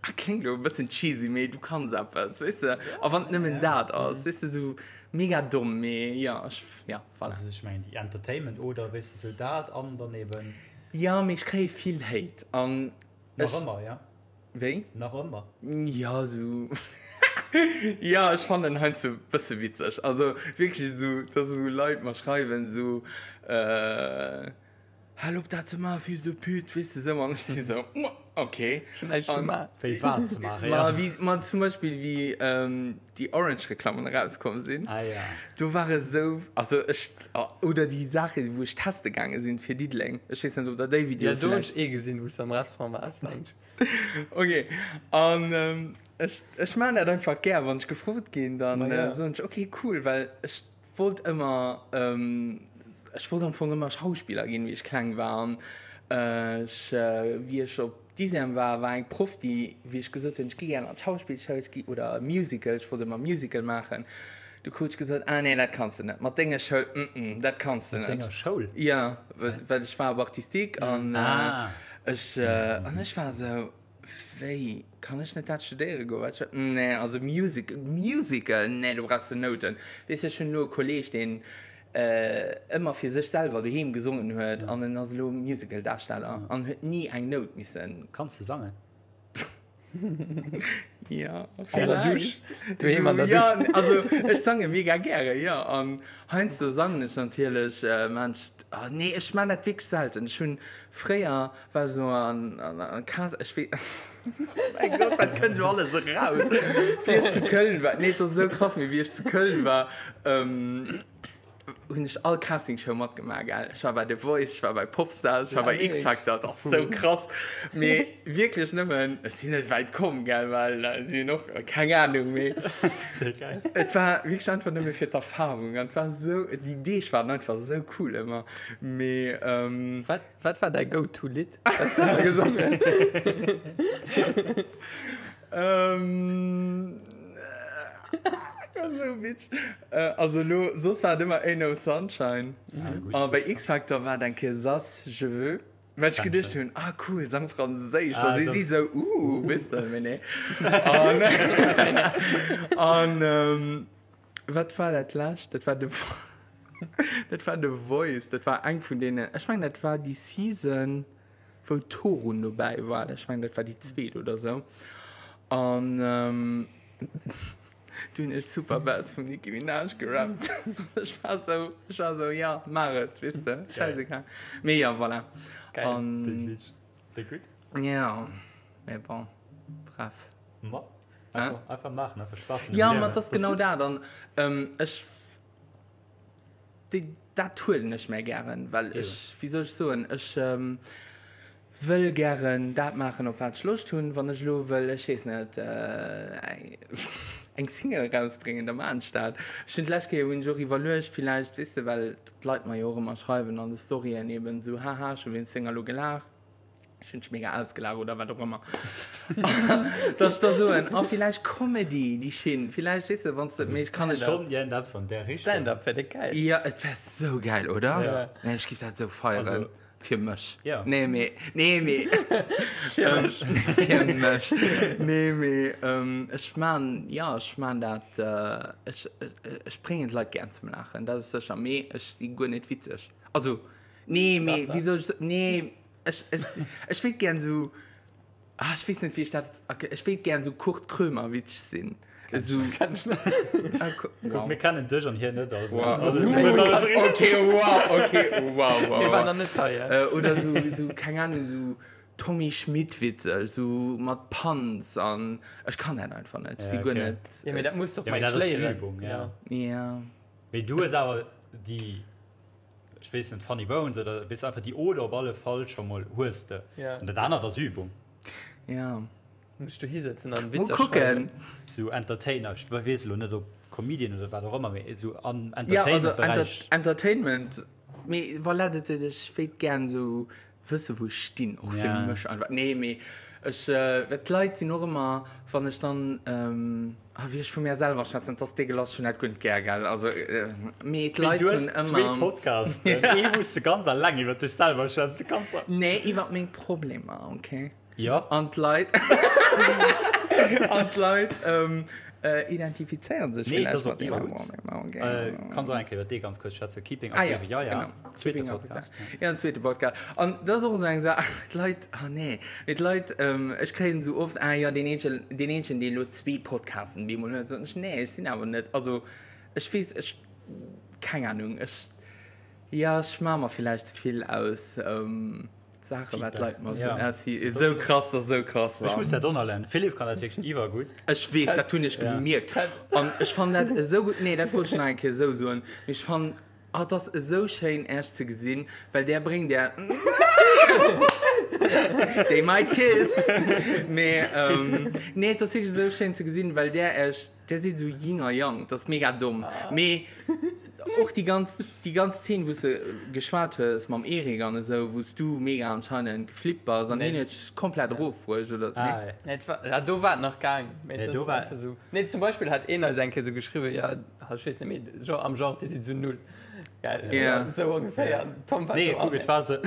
Ah, kléngt elo e bëssen cheesy, mee du kanns eppes, weess de? A wann et nëmmen dat ass, weess de, esou mega domm, mee jo, ech, ja, voilà. Also ech mengen déi Entertainment oder, weess de, esou dat an dann eben. Jo, mee ech kréie vill Hate an ech. Nach ëmmer, ja? Wéi? Nach ëmmer? Jo, esou, jo, ech fannen heiansdo e bësse witzeg, also wierklech esou, dass esou Leit mer schreiwen, esou, Hal op dat ze maachen, fils de pute, weess de sou, an ech si sou, ok. Ech hunn näischt gemaach. Wéi wat ze maachen, ja. Ma wéi, ma zum Beispill wéi déi Orange-Reklammen erauskomm sinn, Ah ja. do war et sou, also ech, oder déi Saache wou ech teste gaange sinn fir Diddeleng, ech weess net ob der déi Videoe Ja, do hunn vläicht. ech ee gesinn, wou s de am Restaurant waars, meng ech. Ok, an ech, ech maachen dat einfach gär, wann ech gefrot ginn, dann soen ech ok cool, well ech Wollt ëmmer, ech wollt am Fong ëmmer Schauspiller ginn, wéi ech kleng war. An ech, wéi ech op Dixième war, war eng Proff, déi, wéi ech gesot hunn, ech gi gären an d'Schauspillschoul, ech gi, oder Musical, ech wollt ëmmer Musical maachen, du krut ech gesot, ah nee, dat kanns de net, mat denger Schoul, mm mm, dat kanns de net. Mat denger Schoul? Jo, well ech war op Artistique an ech, an ech war esou. Wéi, kann ech net dat studéiere goen? Wat ech, nee, also Music, Musical, nee, do brauchs de Nouten. Weess de, ech hunn elo e Kolleeg, deen ëmmer fir sech selwer doheem gesongen huet an en ass elo Musical-Darsteller an huet ni eng Nout missen. Kanns de sangen? Ja, An der Dusch? Doheem an der Dusch? Ja, also ech sange mega gäre, jo. An heiansdo sangen ech natierlech, maan ech, oh nee, ech maan dat wierklech selten. Ech hunn fréier War so an, an, an Kas, ech wee, oh mäi Gott, wat kënnt elo alles eraus? Wéi ech zu Köln war, nee, et ass esou krass, mee wéi ech zu Köln war, ähm, hunn ech all Castingshow matgemaach, gell? Ech war bei The Voice, ech war bei Popstars, ech war bei X-Factor, dat ass esou krass. Mee wierklech nëmmen, ech sinn net wäit komm, gell, well si hunn och, keng Ahnung, mee et war wierklech einfach nëmme fir d'Erfahrung an et war esou, déi Deeg waren einfach esou cool ëmmer, mee, ähm. Wat? Wat war däi Go-To-Lidd, wat s de ëmmer gesongen hues? Esou witzeg. Also elo, soss war et ëmmer Ain't No Sunshine. A bei X-Factor war et eng Kéier Zas je veux, well ech geduecht hunn, ah cool, sang Franséisch, da si si esou, uh, weess de, mee nee. An wat war dat lescht? Dat war de. Dat war The Voice, dat war eng vun deenen, ech mengen dat war déi Season. wou d'Torun dobäi war. Ech mengen, dat war déi zweet oder sou. An du hunn ech Super Bass vum Nicki Minaj gerappt. Ech war sou, ech war sou, ja, maach et, weess de, scheißegal. Mee ja, voilà. Geil. An, Déi gutt. ja, mee bon, bref. Ma, einfach, einfach maachen, einfach Spaass hunn um Ja, Liewen. ma et ass genau dat. An ech, déi, dat huelen ech mär gären, well ech, wéi soll ech soen, ech wëll gären dat maachen, op wat ech Loscht hunn. Wann ech elo wëll, ech weess net, eng Single erausbréngen, da maachen ech dat. Ech hunn d'lescht Kéier hunn ech och iwwerluecht, villäicht, weess de, well d'Leit mer jo och ëmmer schreiwen an de Storyen eben esou, haha, ech hu wéinst denger elo gelaacht. Ech hunn dech mega ausgelaacht oder wat och ëmmer. Dass ech da soen, oh villäicht Comedy, déi Schinn, villäicht, weess de, wann s de, mee ech kann net. Schonn iergendeppes an där Richtung. Stand-up wär déck gäil. Jo, et wär sou gäil, oder? Ja. Nee, ech giff dat sou feieren. Also. Fir mech. Ja. Nee, mee, nee, mee. Fir mech. Fir mech. Nee, mee ech maan, jo, ech maan dat, ech, ech bréngen d'Leit gär zum Laachen, dat ass sécher, mee ech si guer net witzeg. Also, nee, mee wéi soll ech, nee. Ech, ech, ech wéilt gären esou, ah, ech weess net, wéi ech dat erkl-, ech wéilt gären esou Kurt Krömer-witzeg sinn. Esou. Kenn ech net. Ah, Ku-, Guck, wow. mir kennen dech an hien net, also. Wow. Also, du Okay, hues alles richtig. Okay, wow, okay, wow, wow, Mir waren wow. nach net hei, ja. Äh, oder esou, esou, keng Ahnung, esou Tommy Schmidt-witzeg, esou mat Panz an, ech kann dat einfach net, ech si Ja, guer okay. net. Ja, mee dat muss doch Ja, mee mol dat ass léieren. Übung, ja. Ja. Mee du hues awer déi. ech weess net, Funny Bones oder weess einfach déi Oder op alle Fall scho mol hues de. Ja. An dat anert ass Übung. Ja. Muss du hisetzen an Mol Witzer kucken. schreiwen. Sou Entertainer, ech weess elo net ob Comedian oder wat och ëmmer, mee sou am Ja, also Entertainment-Beräich. Entertainment, mee voilà, dat, dat, ech wéilt gären sou wësse wou ech stinn, och fir Ja. mech einfach. Nee, mee ech, well d'Leit sinn och ëmmer, wann ech dann, ah, wéi ech vu mär selwer schwätzen, 't ass deegelass, ech hunn dat guer net gär, gell, also, mee Mee d'Leit du hues hunn zwee ëmmer. Podcasten, ee wou s de ganz alleng iwwer dech selwer schwätz, du kanns. Nee, iwwer meng Problemer, okay? Jo. An d'Leit, an d'Leit identifizéieren sech Nee, villäicht dat ass mat och deene gutt. Problemer, okay? Kanns och eng Kéier iwwer dee ganz kuerz schwätzen, Keeping Up Ah ja, with Yaya, genau. zweete Keeping Up with Podcast. Ja, den zweete Podcast. An dat ass och esou eng Saach, d'Leit, ah nee, mee d'Leit, ech kréien esou oft, ah jo, deen eenzegen, deen eenzegen, deen elo zwee Podcasten bemol huet. Soen ech, nee, ech sinn awer net, also ech weess, ech, keng Ahnung, ech, jo, ech maache mer villäicht ze vill aus Saachen, wat d'Leit mer soen. Ah, si, esou krass, dat ass esou krass. Ech muss dat onerlernen. Philippe kann dat wierklech iwwergutt. Ech weess, dat hunn ech gemierkt. An ech fannen dat esou gutt, nee, dat wollt ech nach eng Kéier esou soen, mee ech fannen, Oh, et ass esou schéin Äech ze gesinn, well där bréngt Är They might kiss mee nee et ass wierklech esou schéin ze gesinn, well där Äech, där sidd esou Yin a Yang, et ass mega domm, mee och déi ganz déi ganz Zeen wou s de geschwat hues mam Eric an esou, wou s du mega anscheinend geflippt bass an hien huet dech komplett erofbruecht oder nee? Nee, et war, ja do war et nach gaang, mee et ass einfach esou, nee zum Beispill hat een eis eng Kéier esou geschriwwen, jo Ah, ech weess net méi, genre am Genre, déi sinn esou null. Gell? Ja. Esou ongeféier. An Tom war Nee, esou, kuck, ah, et war esou,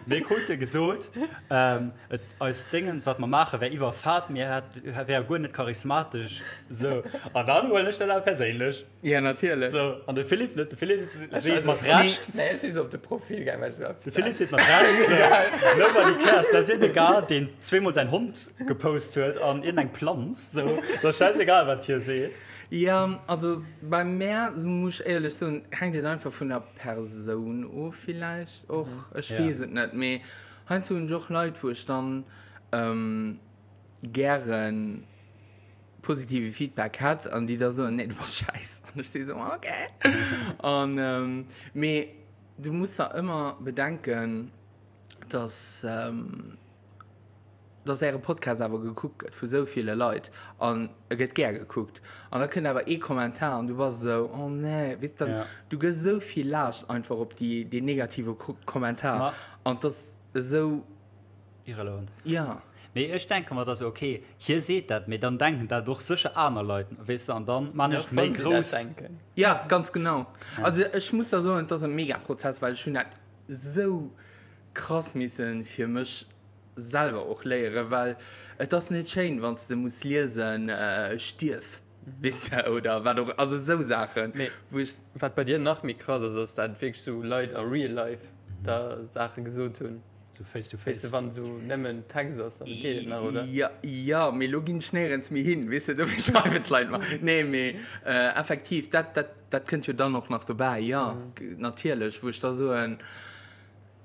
mir krute gesot, ähm, et, eist Déngens, wat mer maachen, wär iwwerfat, mir hätt, wäre guer net charismatesch, sou. An dann huelen ech dat awer perséinlech. Ja, natierlech. Sou, an de Philippe net, de Philippe Also, seet mat Recht. Nee, ech si sou op de Profil gaang, well ech sou. De Philippe seet mat Recht, sou, nobody cares, dat ass iergendee Gars, deen zweemol säin Hond gepost huet an iergendeng Planz, sou, dat ass schäisegal, wat hie seet. Jo, also bei mär, sou muss ech éierlech soen, hänkt et einfach vun der Persoun of villäicht och. Ech weess et net, mee heiansdo hunn ech och Leit, wou ech dann gäre positive Feedback hätt an déi da soen, nee du bass schäiss. An ech si sou, ok. An mee du muss der ëmmer bedenken, dass. dass äre Podcast awer gekuckt gëtt vu sou ville Leit an e gëtt gär gekuckt an da kënnt awer ee Kommentar an du bass esou, oh nee, weess dann, Ja. du gëss esou vill Laascht einfach op déi, deen negative Ko Kommentar Ma- an 't ass esou, Irrelevant. ja. Mee ech denke mer da sou, okay, hie seet dat, mee dann denken dat och sécher aner Leit, weess de, an dann man ech Och méi wann se dat grouss. denken. Ja, ganz genau. Also ech muss da soen, 't ass e Megaprozess, well ech hunn dat esou krass missen fir mech selwer och léieren, well et ass net schéin, wann s de muss liesen, stierf, weess de, oder wat och, also esou Saachen, Mee wou ech. wat bei dir nach méi krass ass, ass dat wierklech sou Leit a real life der Saache gesot hunn. Sou face to face. Weess de, wann esou nëmmen Text ass, dann geet et nach, oder? Jo, jo, mee elo ginn ech néierens méi hin, weess de, dofir schreiwen d'Leit mer. Nee, mee effektiv, dat, dat, dat kënnt jo dann och nach dobäi, jo, natierlech, wou ech da soen,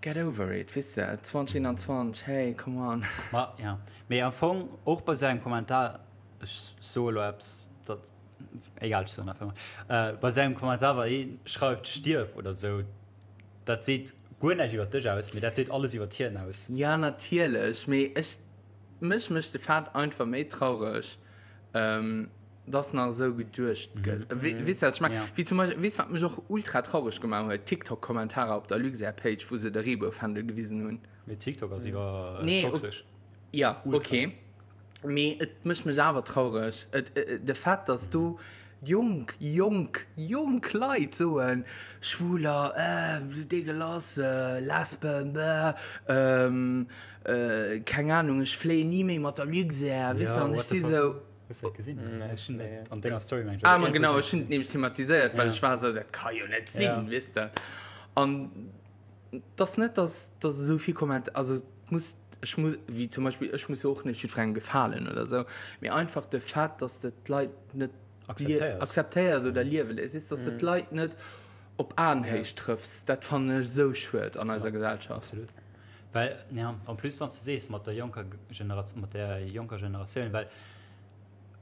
get over it, weess de, 2021, hey, come on. Ma ja, mee am Fong och bei esou engem Kommentar, ech soe elo eppes, dat, egal, ech soen einfach emol, bei esou engem Kommentar, wa ee schreift, stierf oder esou, Dat seet guer näischt iwwer dech aus, mee dat seet alles iwwer hien aus. Ja natierlech, mee ech, mech mécht de Fait einfach méi traureg, dass nach esou geduecht gëtt. Weess de wat ech mengen? Wéi zum Beispill, weess de wat mech och ultra traureg gemaach huet? D'Tiktok-Kommentarer op der Luxair-Page, wou se de Reebou-Fändel gewisen hunn. Mee TikTok ass iwwer toxesch. Ja, ok. Mee et mécht mech awer traureg, et, de Fait, dass do jonk, jonk, jonk Leit soen, Schwuler, äh, dégueulasse, Lesben, bäh, keng Ahnung, ech fléien ni méi mat der Luxair, weess de, an ech si sou. Hues de dat gesinn? Ech hunn dat an denger Story, mengen ech. Ah, ma genau, ech hunn et nämlech thematiséiert, well ech war sou, dat ka jo net sinn, weess de. An et ass net, dass, dass esou vill Komment, also et muss, ech muss, wéi zum Beispill, ech muss jo och net jiddwerengem gefalen oder esou, mee einfach de Fait, dass de d'Leit net Akzeptéiers. akzeptéiers oder liewe léiss, weess, dass de d'Leit net op Aenhéicht trëffs, dat fannen ech esou schued an eiser Gesellschaft. Absolut. Well, ja, en plus, wann s de sees, mat der jonker Generatioun, mat der jonker Generatioun, well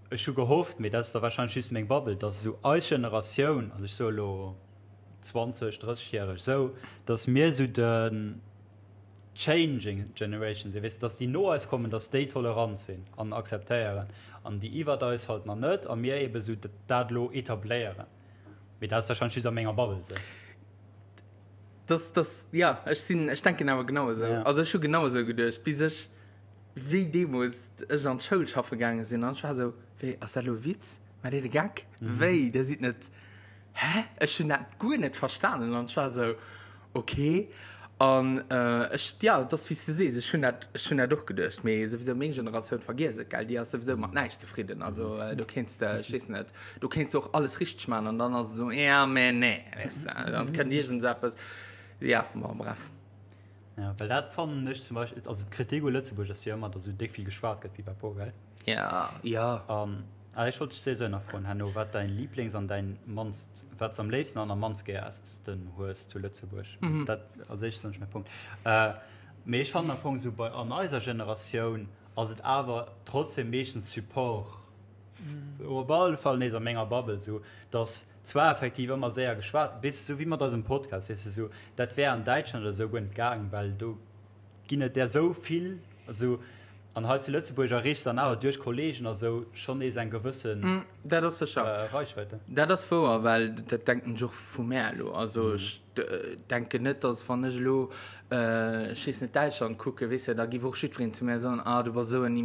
ech hu gehofft, mee dat ass da wahrscheinlech just meng Bubble, dass esou eis Generatioun, also ech soe lo 20, 30 järeg esou, dass mir esou den changing generation sinn, weess de, dass déi no eis kommen, dass déi tolerant sinn an akzeptéieren an déi iwwert eis halt nach net a mir ebe sou dat elo etabléieren. Mee dat ass wahrscheinlech just a menger Bubble sou. Das, das, ja, ech sinn, ech denken awer genau esou. Ja. Also ech hu genau esou geduecht, bis ech, wéi deemools ech an d'Schoul schaffe gaange sinn an ech war esou, wéi, ass dat elo e Witz? Maacht Dir de Geck? Wéi, Dir sidd net, hä? Ech hunn dat guer net verstanen an ech war esou, Ok, an ech, jo, et ass wéi s de sees, ech hunn dat, ech hunn dat och geduecht, mee souwisou meng Generatioun, vergiess et, gell, déi ass souwisou mat näischt zefridden, also do kéints de, ech weess net, do kéints de och alles richteg maachen an dann ass et esou, ja, mä nee, weess de, dann kënnt iergendseppes, ja, bon, bref. Ja, well dat fannen ech zum Beispill, also d'Kritik u Lëtzebuerg ass jo ëmmer, datt esou déck vill geschwat gëtt, pipapo, gell? Ja, ja. An ah, ech wollt dech souwisou nach froen herno, wat däin Lieblings an däin mannst, wat s am léifsten an am mannst gäersten hues zu Lëtzebuerg. Mhm. Dat als éischt ass nämlech mäi Punkt. Äh, mee ech fannen am Fong esou bei an eiser Generatioun ass et awer trotzdem meeschtens Support, op alle Fall nees a menger Bubble esou, datt zwar effektiv ëmmer séier geschwat, weess de, esou wéi mat eisem Podcast, weess de, esou dat wär an Däitschland oder esou guer net gaang, well do ginn et där esou vill, esou, an hei zu Lëtzebuerg erreechs de dann awer duerch Kollegen a sou schonn nees eng gewësse Dat ass sécher. Reichweite. Dat ass wouer, well dat denken ech och vu mär elo. Also ech denken net, datt wann ech elo, ech weess net, Däitschland kucken, weess de, da géif och jiddwereen zu mär soen, ah du bass esou en,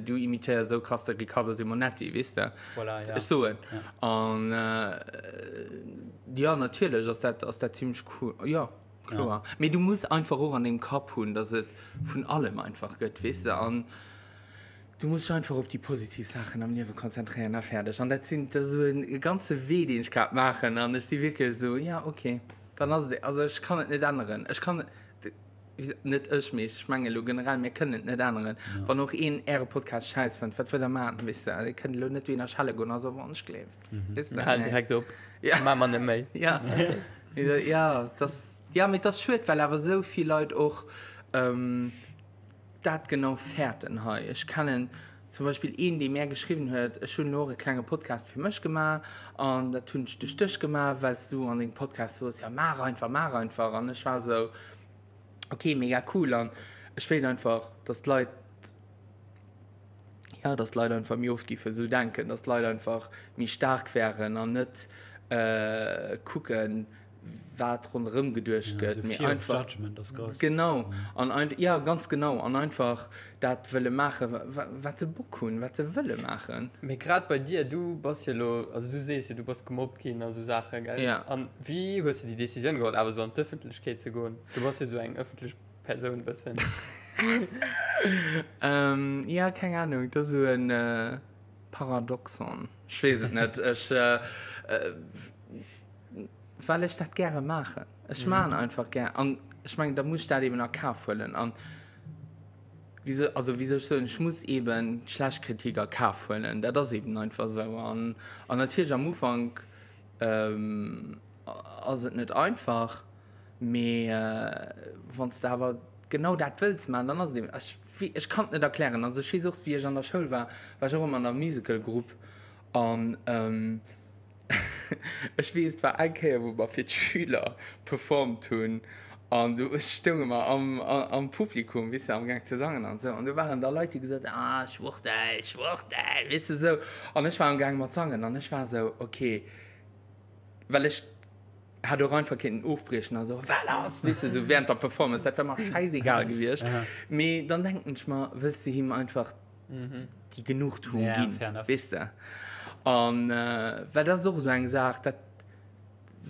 du imitéiers esou krass de Riccardo Simonetti, weess de. Voilà, ja. Ech soen. An jo, natierlech ass dat, ass dat zimlech cool, jo. Kloer. Mee du muss einfach och an dengem Kapp hunn, dass et vun allem einfach gëtt, weess de. An du muss dech einfach op déi positiv Saachen am Liewe konzentréieren a fäerdeg. An dat sinn, dat ass esou e ganze Wee, deen ech grad maachen. An ech si wierklech esou, ja, okay, dann ass et, also ech kann et net änneren. Ech kann, net ech, mee ech mengen elo generell, mir kënnen et net änneren. Wann och een Äre Podcast schäiss fënnt, wat wëllt Der maachen, weess de. Dir kënnt elo net dohinner schelle goen a soen, wann ech gleeft. Mir halen direkt op. Ja. Maache mer net méi. Ja. Ja, das, ja, mee das schued, well awer esou vill Leit och ähm, dat genau fäerten hei. Ech kennen zum Beispill een, dee mär geschriwwen huet, ech hunn elo och e klenge Podcast fir mech gemaach an dat hunn ech duerch dech gemaach, well s du an dengem Podcast soos, ja maach einfach, maach einfach. An ech war esou, okay, mega cool an ech wéilt einfach, dass d'Leit, ja, dass d'Leit einfach méi oft géife sou denken, dass d'Leit einfach méi staark wären an net äh, kucken, wat ronderëm geduecht Ja, gëtt, so mee Fear of einfach Judgment ass grouss. genau an ein, ja ganz genau an einfach dat wëlle maachen, wa, wat se Bock hunn, wat se wëlle maachen. Mee grad bei dir, du bass jo elo, also du sees jo, du bass gemobbt ginn a sou Saachen, gell? Ja. An wéi hues de déi Decisioun geholl, awer sou an d'Ëffentlechkeet ze goen? Du bass jo sou eng ëffentlech Persoun bëssen. Ähm, ja, keng Ahnung, dat ass esou en äh, Paradoxon. Ech weess et net. Ech, äh, äh, well ech dat gäre maachen. Ech mhm. maachen einfach gär. An. ech mengen, da muss ech dat eben a Kaf huelen. An wéi soll, also wéi soll ech soen, ech muss eben schlecht Kritik a Kaf huelen. Dat ass eben einfach esou. An, an natierlech am Ufank ass et net einfach, mee wann s de awer genau dat wëlls maachen, dann ass et eben, ech, ech kann et net erklären. Also ech weess och, wéi ech an der Schoul war, war ech och ëmmer an der Musical-Grupp an Ech weess, et war eng Kéier, wou mer fir d'Schüler performt hunn an du stounge mer am, am Publikum, weess de, amgaang ze sangen an esou. An do waren da Leit, déi gesot hunn, Ah, Schwuchtel, Schwuchtel, weess de, esou. An ech war amgaang mat sangen an ech war esou, okay, well ech hätt och einfach kéinten ofbriechen a soen, Wat ass? Weess de, esou während der Performance, dat wär mer schäisegal gewiescht. Mee dann denken ech mer, wëlls de him einfach déi Genugtuung Ja, ginn, fair enough. weess de. An äh, well dat ass och esou eng Saach, dat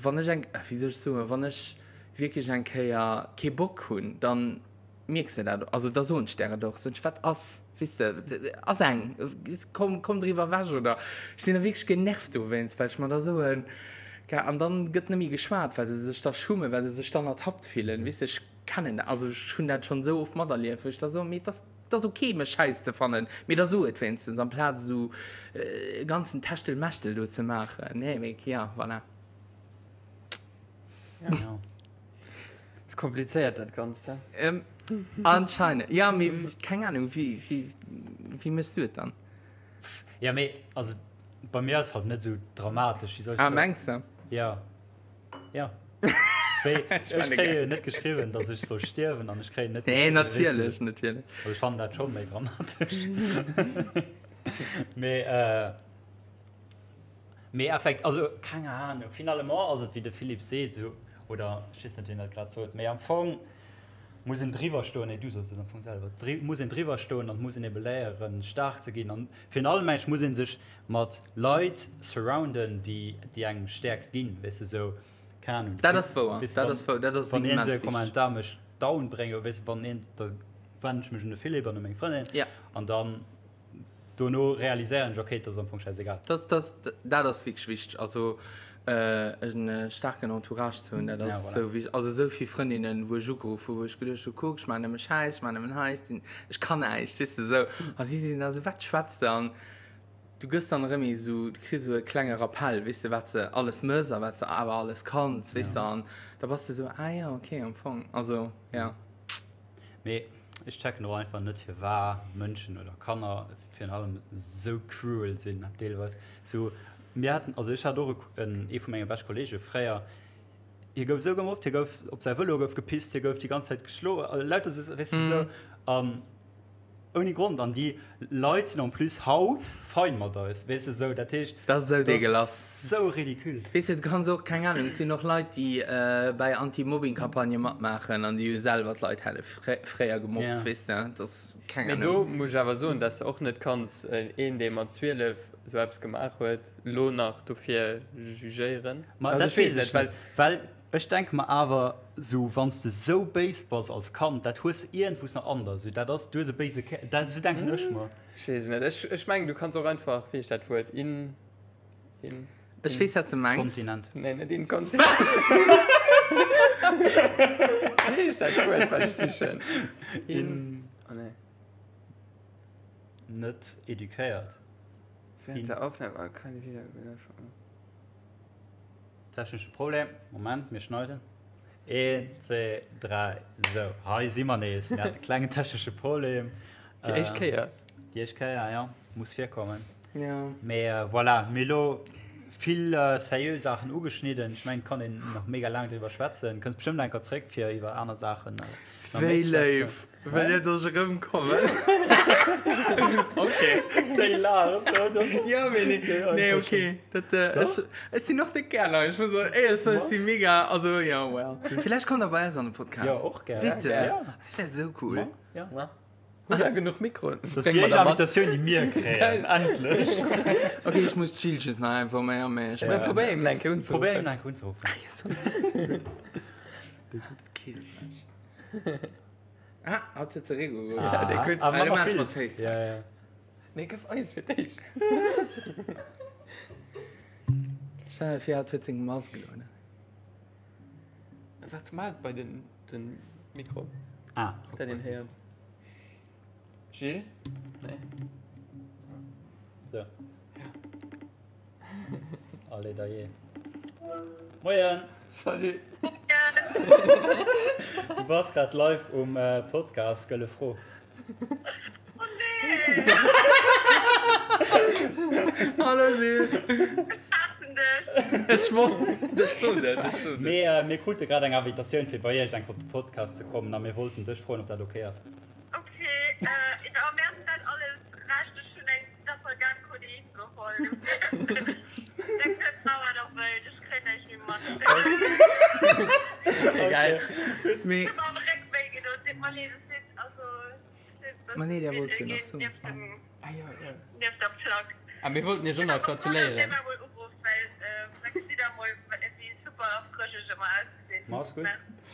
wann ech eng, wéi soll ech soen, wann ech wierklech eng Kéier kee Bock hunn, dann mierks de dat, also da soen ech där et och, soen ech, wat ass, weess de, ass eng, komm, komm driwwer ewech oder ech sinn da wierklech genervt dowéinst, well ech mer da soen, an dann gëtt net méi geschwat, well se sech da schummen, well se sech dann ertappt fillen, weess de, ech kennen dat, also ech hunn dat schonn esou oft materlieft, wou ech da soen, mee et ass Et ass ok mech schäiss ze fannen, mee da so et wéinstens, amplaz esou e ganzen Techtelmechtel do ze maachen. Nee, mee ja, voilà. Ja. Ass komplizéiert dat Ganzt, he? Ähm, anscheinend. Ja, mee keng Ahnung, wéi, wéi, wéi méchs du et dann? Ja, mee also bei mir ass halt net esou dramatesch, wéi soll ech Ah, soen? mengs de? Ja. Ja. Wéi, ech kréie jo net geschriwwen, datt ech soll stierwen an ech kréien net Nee, natierlech, natierlech. Also ech fannen dat scho méi dramatesch. Mee, äh, mee effekt, also keng Ahnung, finalement ass et wéi de Philippe seet, esou, oder ech weess net wien dat grad sot, mee am Fong muss een driwwer stoen, nee du soss et am Fong selwer, dri muss een driwwer stoen an muss een ebe léieren staark ze ginn an virun allem mengen ech muss ee sech mat Leit surrounden, déi déi engem Stäerkt ginn, weess de, sou, keng Ahnung. Dat ass wouer, Weess de, dat ass wouer, dat ass wann een immens esou e wichteg. Kommentar mech down bréngt, weess de, wann een, da wenden ech mech un de Philippe an u meng Frëndin Ja. an dann dono realiséieren ech, okay, et ass am Fong schäisegal. Dat, dat, dat ass wierklech wichteg, also e staarken Entourage ze hunn, dat Ja, ass voilà. sou wichteg. Also esou vill Frëndinnen, wou ech ugeruff hu, wou ech geduecht hu, kuck, ech maachen nëmme Schäiss, ech maachen nëmmen hei, ech sinn, ech kann näischt, weess de, sou. A si sinn da sou, wat schwätz de? An Du gëss dann erëm esou, du kriss esou e klenge Rappell, weess de, wat se alles mëss a wat se awer alles kanns, weess de, an da bass de esou, ah jo, okay, am Fong, also, ja. Mee ech checken och einfach net firwar Mënschen oder Kanner virun allem esou cruel sinn deelweis. Sou mir haten, also ech hat och en ee vu menge bescht Kollege fréier, hie gouf esou gemobbt, hie gouf op säi Vëlo gouf gepisst, hie gouf déi ganz Zäit geschloen, lauter esou, weess de, esou an Ouni Grond, an déi Leit sinn en plus haut fein mat eis, weess de, sou, dat heescht, Dat ass esou dégueulasse. sou ridicule. Weess de, du kanns och, keng Ahnung, et sinn och Leit, déi bäi Anti-Mobbing-Campagnë matmaachen an déi hu selwer d'Leit hätte fréier gemobbt, weess de, dat ass, keng Mee do Ahnung. muss ech awer soen, dass de och net kanns een, dee mat 12 esou eppes gemaach huet, lo nach dofir jugéieren. Ma Also dat ech weess weess ech net, well. net, well Ech denke mer awer sou, wann s de sou béis bass als Kand, dat hues de iergendwous nach an der, sou dat ass, du hues e béise Kär, dat sou denken ech mer. Ech weess et net. Ech, ech mengen, du kanns och einfach, wéi heescht dat Wuert, in, in. Ech weess, wat s de mengs. Kontinent. Nee, net inkontinent. Wéi heescht dat Wuert, wat ech sichen? In, oh nee. Net eduquéiert. Während der Aufnahme keine Wiederbelebung. Technesche Problem, Moment, mir schneiden. Een, zwee, dräi, sou, hei si mer nees. Mir hate klengen technesche Problem. Déi éischt Kéier. Déi éischt Kéier, jo, muss virkommen. Jo. Mee voilà, mir hu lo vill seriö Saachen ugeschnidden. Ech mengen, et kann een nach mega laang driwwer schwätzen. Kënns bestëmmt eng Kéier zréck, fir iwwer aner Saachen nach méi Wéi ze schwätzen. léif! Well dir doch erëmkommen. Okay. Déi Laach ass so, das Ja, mee nee, nee, okay. Dat, äh, ech, ech sinn och déck gär lei. Ech muss soen, éierlech soen, ech si mega, also, ja, well. Villäicht kommt der bei eis an de Podcast. Ja, och gär. Bitte. Ja. Dat wär sou cool. Ma, ja. Ma. Hu ja genuch Mikroen. Das ass déi éischt Invitatioun, déi mir kréien. Endlech. Okay, ech muss d'Jill just nach informéieren, mee ech. Ja. Probéier him eng Kéier unzeruffen. Probéier him eng Kéier unzeruffen. Dat killt mech. Ah, hatt huet zeréck. Ah, dee kuckt. Ah, Elo mat maache mer Bild. FaceTime. Ja, ja. Nee, gëff eis fir d'éischt. Stell dir vir, hatt huet seng Mask elo un. Wat maacht bei den. Den Mikro. Ah. Dat een héiert. Gilles? Nee. So. Allez, da je. Moien! Salut! Du bass grad live um äh, Podcast Gëlle Fro. Oh nee! Hallo Gilles! Ech haassen dech! Ech wosst, ech sot et, ech sot et. Mir, mir krute grad eng Invitatioun fir bei iech eng op de Podcast ze kommen a mir wollten dech froen, ob dat ok ass. Ok, äh, jo, mir ass dat alles recht. Ech hunn eng Dafalgan Codein geholl, dofir der kënnt maachen wat der wëllt, ech kréien näischt méi mat. Ok, geil. Mee. Ech hu mer am Réck wéi gedoen, deet mer leed, ech sinn, also. Ma nee, der wollt jo nach soen. Ah, jo, jo. Nieft der Plack. Ah, mir wollten iech och nach gratuléieren. Ma ass gutt.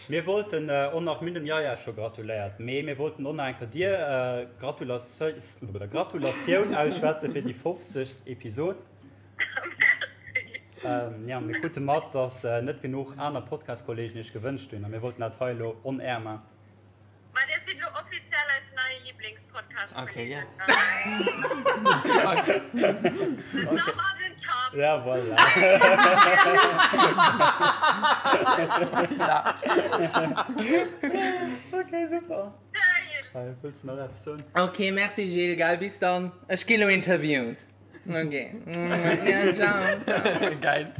Mir wollten och nach, mir hunn dem Yaya scho gratuléiert, mee mir wollten och nach eng Kéier dir Gratulatioun ausschwätze fir déi 50. Episod. Merci. Jo, mir krute mat, dass net genuch aner Podcast-Kolleegen iech gewënscht hunn a mir wollten dat hei elo on air man. Ma dir sidd lo offiziell eis nei Lieblingspodcast Okay, yes. De Sam an den Tam. Ja, voilà. Okay, super. Geil. Hei, wëlls de nach eppes soen? Okay, merci Gilles, gell, bis dann. Ech ginn lo interviewt. Okay. Ja, ciao. Geil.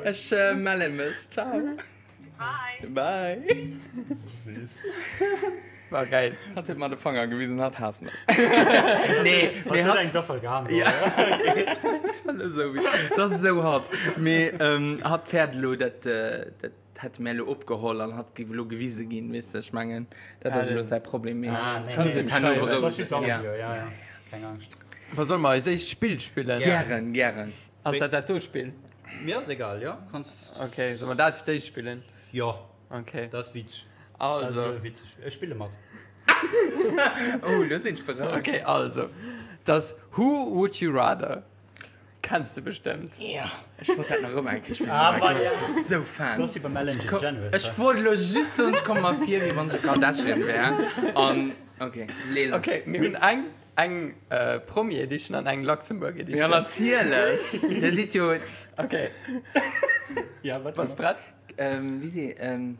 Ech melle mech. Ciao. Bye. Bye. Süß. War geil. Hat huet mer de Fanger gewisen, hat haasst mech. Nee, mee hat eng Gaffel gehaen. Ja. Esou wéi, dat ass esou hatt. Mee ähm, hatt fäert elo, dat, äh, dat hätte mär elo opgeholl an hatt géif elo gewise ginn, weess de, ech mengen, dat ass elo säi Problem. Mee Ah, nee, ech hunn se nee, herno nee, dat ass berouegt. just am Ja. Video, ja, ja. Keng Angscht. Wa solle mer eis éischt Spill spillen? Gären, gären. Ass dat dat do Spill? Mir ass egal, jo, kanns. Ok, solle mer dat fir d'éischt spillen? Jo, Ok. dat ass witzeg. Also. Dat ass witzeg. Ech spille mat. Oh, lo sinn ech bereit. Ok, also. Dat ass Who would you rather? Kenns de bestëmmt. Ja, ech wollt dat nach ëmmer eng Kéier spillen. Ah, Oh mein voilà. Gott, ech si sou Fan. Dat ass wéi beim Ellen DeGeneres. Ech wollt elo just soen, ech komme mer vir, wéi wann ech e Kardashian wär. An, ok, lee lass. Ok, mir hunn eng. Eng Promi Edition an eng Luxembourg Edition. Ja natierlech. Dir sidd jo. Ok. Ja, wat Bass prett? Ähm, wéi si, ähm,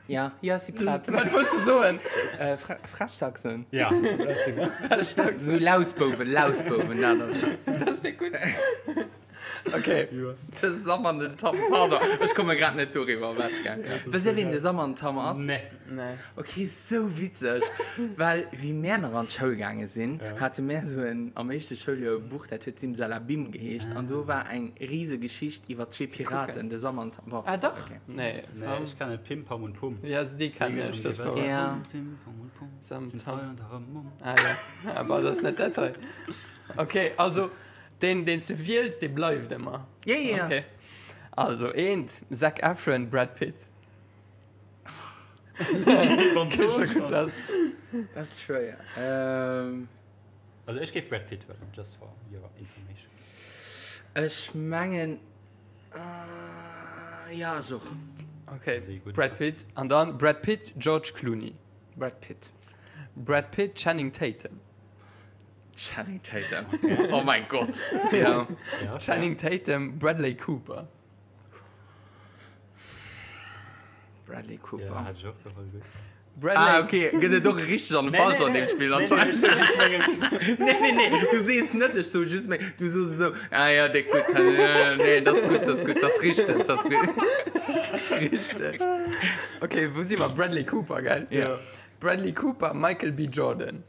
ja, ja, ech si prett. Wat wollts de soen? Äh, Fre Frechtaxen. Ja, dat si mer. Frechtaxen. Sou Lausbouwen, Lausbouwen, dat ass et. Dat ass net gutt. Ok. De Sam an den Tam, pardon, ech komme grad net doriwwer ewech, gell. Wësst Dir, wien de Sam an den Tam ass? Nee. Nee. Ok, sou witzeg, well wéi mär nach an d'Schoul gaange sinn, hate mär sou en, am éischte Schouljoer e Buch, dat huet Simsalabim geheescht, an do war eng rise Geschicht iwwer zwee Piraten, de Sam an Tam. Bon, Ah, dach. ok. Nee, Nee, Sam. ech kenne Pim Pam und Pum. Ja, also déi kennen ech, dat war. Ja. Pim Pam und Pum. Sam, Sind Tam. Feuer und Ramum. Ah ja, aber dat ass net dat hei. Ok, also deen, deen s de wiels, dee bleift ëmmer. Ja, ja, ja. Ok. Also eent, Zac Efron, Brad Pitt. Geht scho gutt lass. Dat ass schwéier. Ähm. Also ech géif Brad Pitt huelen, just for your information. Ech mengen, äh, ja, ech och. Ok, Sehr gut. Brad Pitt. An dann Brad Pitt, George Clooney. Brad Pitt. Brad Pitt, Channing Tatum. Channing Tatum. Oh mein Gott. Ja. Ja, Channing Tatum, Bradley Cooper. Bradley Ja, Cooper. hat ech och geholl, gutt. Bradley Ah, okay. Gëtt et och e richteg an e falsch an deem Spill anscheinend. Nee, nee, nee. Du sees net, ech so just méi. Du sos esou, ah ja, dee gutt. Nee, dat ass gutt, dat ass gutt, dat ass richteg, dat ass richteg. Okay, wou si mer? Bradley Cooper, gell? Ja. Bradley Cooper, Michael B. Jordan.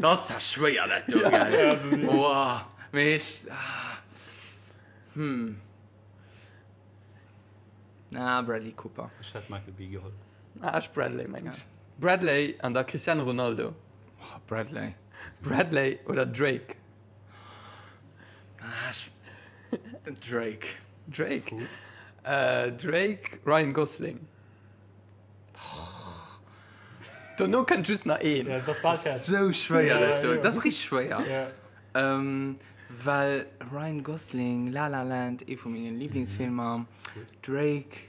Dat ass zwar schwéier, dat do, gell? Wow. Mee ech. Hm. Ah, Bradley Cooper. Ech hätt Michael B. geholl. Ah, ech Bradley, meng ech. Bradley an da Cristiano Ronaldo. Oh, Bradley. Bradley oder Drake? Ah, ech. Drake. Drake. Äh, Drake, Ryan Gosling. Dono kënnt just nach een. Ja, das war fertig. Sou schwéier dat do. Ja, Dat ass richteg schwéier. Ja. Ähm, well Ryan Gosling, La La Land, ee vu mengen Lieblingsfilmer, Drake.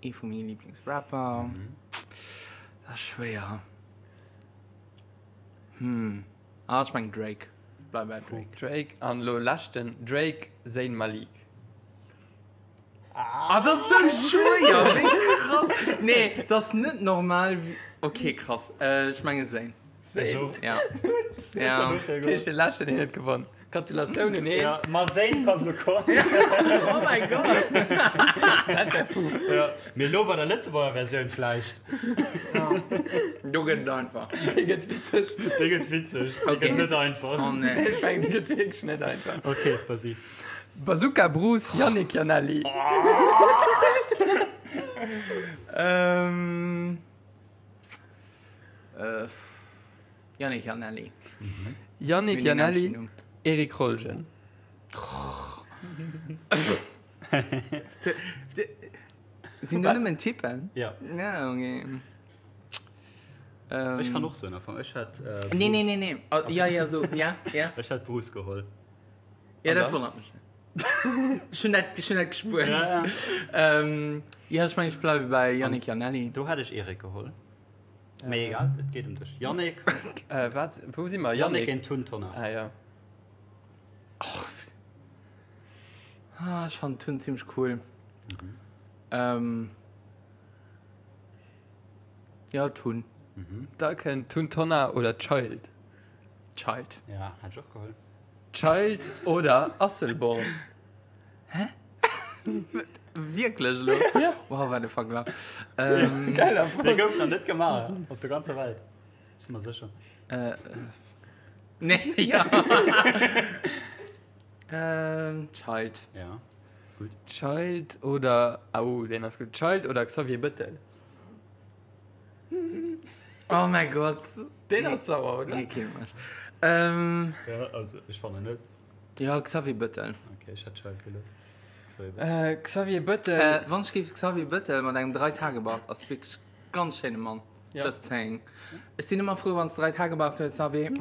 Ee vu menge Liblingsrapper. Dat ass schwéier. Hm. Ah, ech mengen Drake. Bleif bei Drake. Drake an elo leschten Drake, Zayn Malik. Ah, dat ass sou schwéier! Wéi krass! Nee, dat ass net normal. Ok, krass. Ech menge Zayn. Zayn. Ja. Ja. Dat heescht, de leschten hien huet gewonn. Gratulatioun un hien. Ja, ma Zayn kann elo kommen. Oh mäi Gott! Dat wär fou. Ja, mee elo bei der Lëtzebuerger Versioun vläicht. Do gëtt et einfach. Déi gëtt witzeg. Déi gëtt witzeg. Déi Okay. gëtt net einfach. Oh nee. Ech mengen, déi gëtt wierklech net einfach. Ok, vas-y. Bazooka Bruce, Yannick Giannelli. Ähm, äh, Yannick Giannelli. Yannick Giannelli, Eric Rolgen. Sinn do nëmmen Typen? Ja. Ja, okay. Ähm, Ech kann och soen am Fong. Ech hätt. Äh, Nee, nee, nee, nee. Oh, ja, ja, so, ja, ja. Ech hätt Bruce geholl. Ja, An dat dann? wonnert mech net. Ech hunn dat, ech hunn dat gespuert. Ja, ja. Ähm, ja, ech mengen, ech bleiwe bei Yannick Giannelli. Do hätt ech Eric geholl. Mee egal, et geet ëm dech. Yannick. Äh, wat? Wou si mer? Yannick Yannick. en Tun Tonner. Ah, ja. Ah, ech fannen Tun zimmlech cool. Ähm, ja, Tun. Da kënnt Tun Tonner oder Child. Child. Ja, hätt ech och geholl. Child oder Asselborn? Wierklech elo? Ja. Wow, wat e Verglach. Ähm, Geil am Fong. Dee gouf nach net gemaach op der ganzer Welt. Ech si mer sécher. Äh, nee, ja. ähm, Child. Ja. Child oder, au, deen ass gutt. Child oder Xavier Bëttel? Oh mäi Gott. Deen ass sauer, oder? Nee, kee Mensch. Ähm, Ja, also ech fannen net. ja, Xavier Bëttel. Okay, ech hätt Child gelooss. Xavier Bëttel. Äh, Xavier Bëttel. Äh, wann ech géif Xavier Bëttel mat engem Dreittagebart ass wierklech ganz schéine Mann. Ja. Just saying. Ech sinn ëmmer frou, wann s de Dreittagebart hues, Xavier.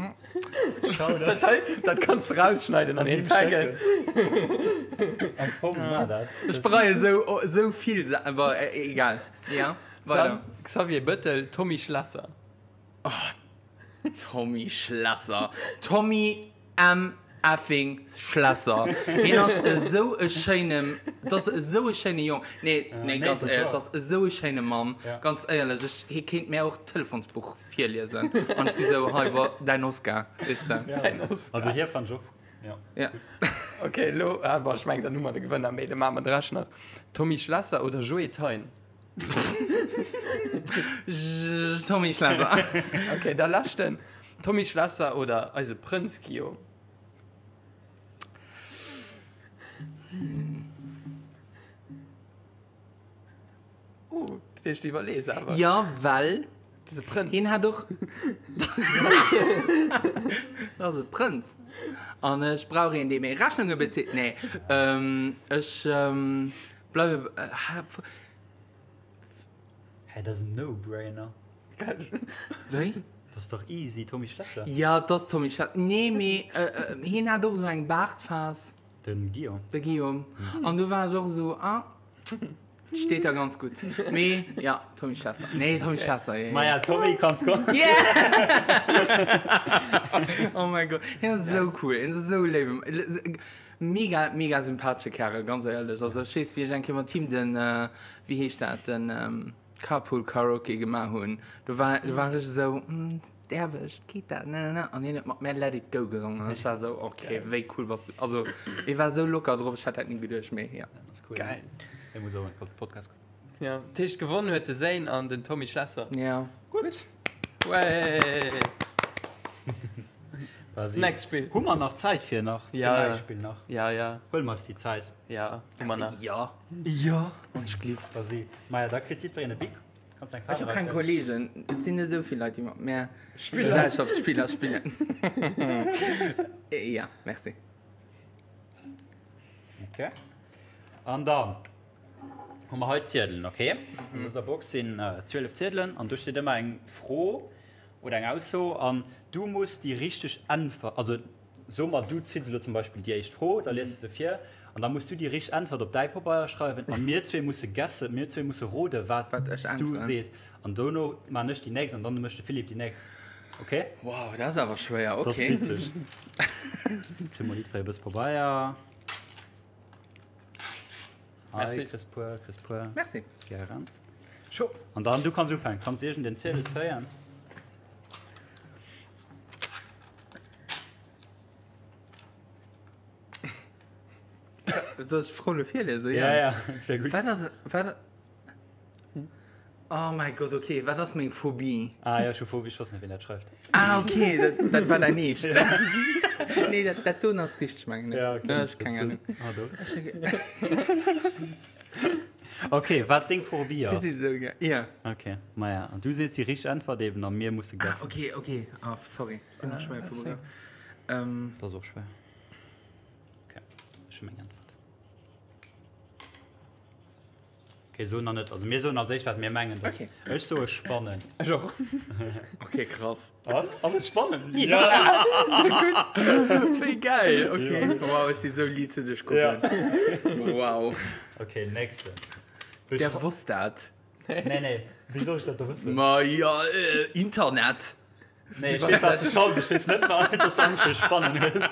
Shoutout. Dat hei, dat kanns de rausschneiden an een taggen. Am Fong war dat. Ech bereie sou, sou vill Sa bon, egal. Ja, weider. Dann Xavier Bëttel, Tommy Schlesser. Tommy Schlesser. Tommy M. Effing Schlesser. Hien ass esou e schéine, dat ass esou e schéine Jong. Nee, nee, ganz éierlech, dat ass esou e schéine Mann. Ganz éierlech, ech, hie kéint mär och d'Telefonsbuch virliesen. An ech si sou, hei, wo, däin Oscar, weess de. Däin Oscar. Also hie fannt ech och, ja. Ja. Ok, elo, ah, bon, ech mengen, dann hu mer de Gewënner, mee da maache mer de Rescht nach. Tommy Schlesser oder Joé Thein? Tommy Schlesser. Ok, da leschten. Tommy Schlesser oder eise Prënz Guillaume? Oh, dat heescht, du iwwerlees awer. Ja, well. Dat ass e Prënz. Hien hat och. Dat ass e Prënz. An ech brauch een, dee meng Rechnunge bezilt. Nee, ech bleiwe. Hä, dat ass en No-Brainer. Wéi? Dat ass dach easy, Tommy Schlesser. Ja, dat ass Tommy Schlesser. Nee, mee hien hat och esou eng Baartphas. Den Guillaume. De Guillaume. An du war ech och esou, ah, steet der ganz gutt. Mee ja, Tommy Schlesser. Nee, Tommy Schlesser, ja, ja. Maja, Tommy, kanns kommen. Yeah! Oh mein Gott, hien ass esou cool, hien ass esou léiwe. Mega, mega sympathesche Kerl, ganz éierlech. Also ech weess, wéi ech eng Kéier mat him den, wéi heescht dat, den Carpool Karaoke gemaach hunn, do war, do war ech esou, Däerf ech, geet dat, ne, ne, ne, an hien huet mat mär Let It Go gesongen an ech war esou, ok, wéi cool bass du. Also hie war esou locker drop, ech hätt dat ni geduecht, mee jo. Dat ass cool. Geil. Hie muss och an de Podcast kommen. Ja, dat heescht gewonnen huet de Zayn an den Tommy Schlesser. Ja. Gutt. Wey. Next Spill. Hu mer nach Zäit fir nach fir Ja. näi Spill nach? Ja, ja. Huele mer eis déi Zäit. Ja, hu mer nach. Ja. Ja. An ech glift. Vas-y. Maja, da kritt jiddwereen e Bic. Kanns eng Ech hu Farbe keng raushuelen. Kollegen. Et sinn net esou vill Leit, déi mat mär Gesellschaftsspiller spillen. Ja, merci. Okay. An dann hu mer hei Ziedelen, okay? An dëser Box sinn 12 Ziedelen an do steet ëmmer eng Fro oder eng Ausso an du muss déi richteg Äntwert, also. So mer, du zills elo zum Beispill déi éischt Fro, da lies de se vir an da muss du déi richteg Äntwert op däi Pabeier schreiwen a mir zwee musse guessen, mir zwee musse roden, wat Wat ech s du äntweren. sees. An dono maan ech déi nächst an dann mécht de Philippe déi nächst. Ok? Wow, dat ass awer schwéier, Dat ass ok. witzeg. Kréie mer jiddweree e bësse Pabeier. Hei, Merci. kriss puer, kriss puer. Merci. Gären. Scho. An dann, du kanns ufänken, kanns iergend en Ziedel zéien. Soll ech d'Fro lo virliesen? Ja, ja, sehr gut. Wat ass, wat, Oh mäi Gott, okay, wat ass meng Phobie? Ah ja, ech hu Phobie, ech wosst net, wien dat schreift. Ah, okay, dat, dat war däin eescht. Nee, dat, dat doen ass richteg, mengen ech. Ja, okay. Ja, ech keng Ahnung. Ah, do. Okay, wat deng Phobie Dat ass. ist so geil. Ja. Okay, maja, an du sees déi richteg Äntwert eben a mir musse Ah, guessen. okay, okay. Ah, sorry. Ech sinn nach schwéier vu Begrëff. Ähm. Dat ass och schwéier. Okay, ech hu meng Äntwert. Okay, so nach net. Also mir soen als éischt wat mir mengen. Dass Okay. Ech soe Spannen. Ech och. Okay, krass. An? Ass et Spannen? Ja. Wéi geil. Okay. Wow, ech si sou liit zu dech kucken. Wow. Okay, nächste. Der wosst dat. Nee, nee. Wéi soll ech dat da wëssen? Ma ja, äh, Internet. Nee, ech weess wat ze schreiwen, ech weess net wat dass du Angscht fir Spannen hues.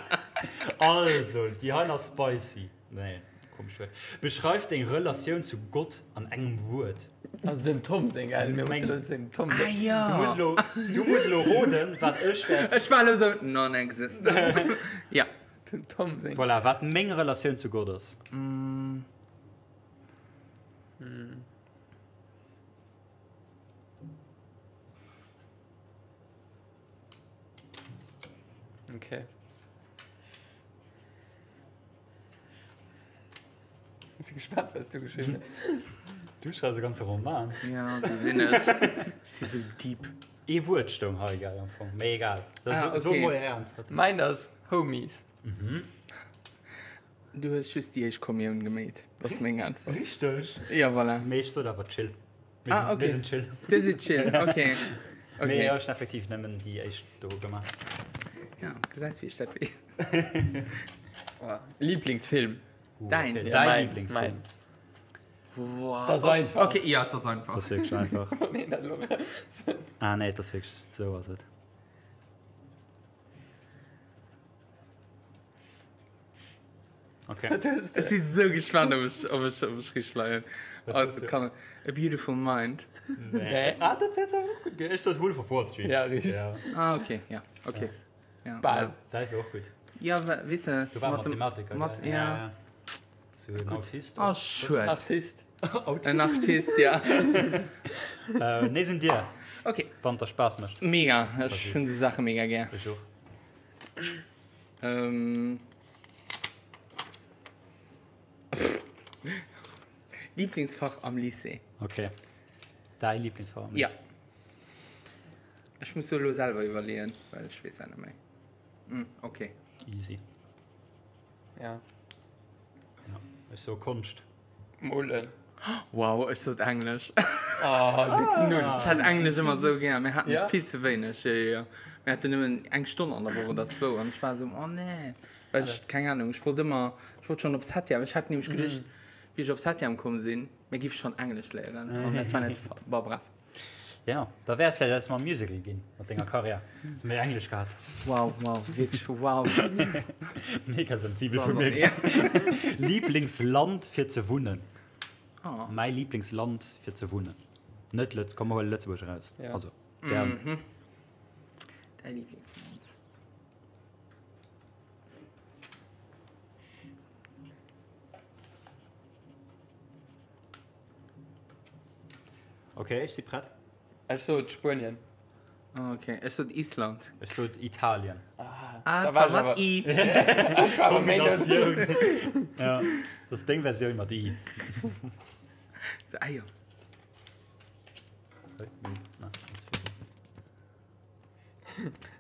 Also, déi hei ass spicy. Nee, komesch Wuert. Beschreif deng Relatioun zu Gott an engem Wuert. Also dem Tom seng, gell? Mir mussen elo dem Tom seng. Ah ja. Du muss elo, du muss elo roden, wat ech wäert. Ech war elo sou non-existent. Ja. Dem Tom seng. Voilà, wat meng Relatioun zu Gott ass. Okay. Ich bin gespannt, was du geschrieben hast. Du schreibst e ganze Roman. Ja, so sinn ech. Ech si sou deep. Ee Wuert stoung hei, gell, am Fong. Mee egal. Ah, So, so okay. mol är Äntwert. Mein ass Homies. Du hues just déi éischt Kommioun geméit. Dat ass meng Äntwert. Richteg. Ja, voilà. Mee ech sot awer chill. Mir Ah, sinn, okay. mir sinn chill. Dir sidd chill, okay. Mee Okay. jo, ech hunn effektiv nëmmen déi éischt do gemaach. Ja, gesäis, wéi ech dat weess. Oh, Lieblingsfilm. Uh, Däin. Okay. Ja, Däin mein, Lieblingsfilm. mein. Wow. Das ist einfach. Okay, ja, dat ass einfach. Dat ass wierklech einfach. Nee, dat lo. Ah, nee, dat ass wierklech, sou ass et. Okay. Ech si sou gespannt, ob ech, ob ech, ob ech richteg leien. Was Oh, ist dat kann, A Beautiful Mind. Nee. Ah, dat hätt awer och gutt ge. Ech sot Wolf of Wall Street. Ja, richtig. Ja. Ah, okay, ja, okay. Ja, Bal. Dat wär och gutt. Ja, wa- weess de, Du war mat dem- Mathematiker. mat- gell? ja. So en Autist. Oh, schued. Artist. En Artist, ja. Äh, nee, sinn dir. Okay. Wann der Spaass mécht. Mega, ech hunn sou Saache mega gär. Ech och. Ähm. Lieblingsfach am Lycée. Okay. Däi Lieblingsfach am Ja. Lycée? Ech muss elo selwer iwwerleeën, well ech weess dat net méi. Hm, okay. Easy. Ja. Ja. Ech soe Konscht. Molen. Wow, ech sot Englesch. Oh, de Knull. Ech hat Englesch ëmmer sou gär. Mir haten Ja? vill ze wéineg. Jo, jo, jo. Mir haten nëmmen eng Stonn an der Woch oder zwou an ech war esou, oh nee. Well ech, keng Ahnung, ech wollt ëmmer, ech wollt schonn op Septième. Ech hat nämlech geduecht, wéi ech op Septième komm sinn, mir giff schonn Englesch léieren. An dat war net de Fall. Bon, bref. Ja, da wär et vläicht eis mam Musical ginn, mat denger Karriär, dass du méi Englesch gehat häss. Wow, wow, wierklech wow. Mega sensibel vu mir. Ja. Lieblingsland fir ze wunnen? Oh. Mäi Lieblingsland fir ze wunnen. Net Lëtz, komm mer huele Lëtzebuerg eraus. Ja. Also, fern. Mhm. Däi Lieblingsland. Ok, ech si prett. Ech sot Spuenien. Oh, ok, ech sot Island. Ech sot Italien. Ah, da war ech mat awer- I. Ech war awer méi no. Kombinatioun. Ja, dat ass deng Versioun mat I. So, ah jo.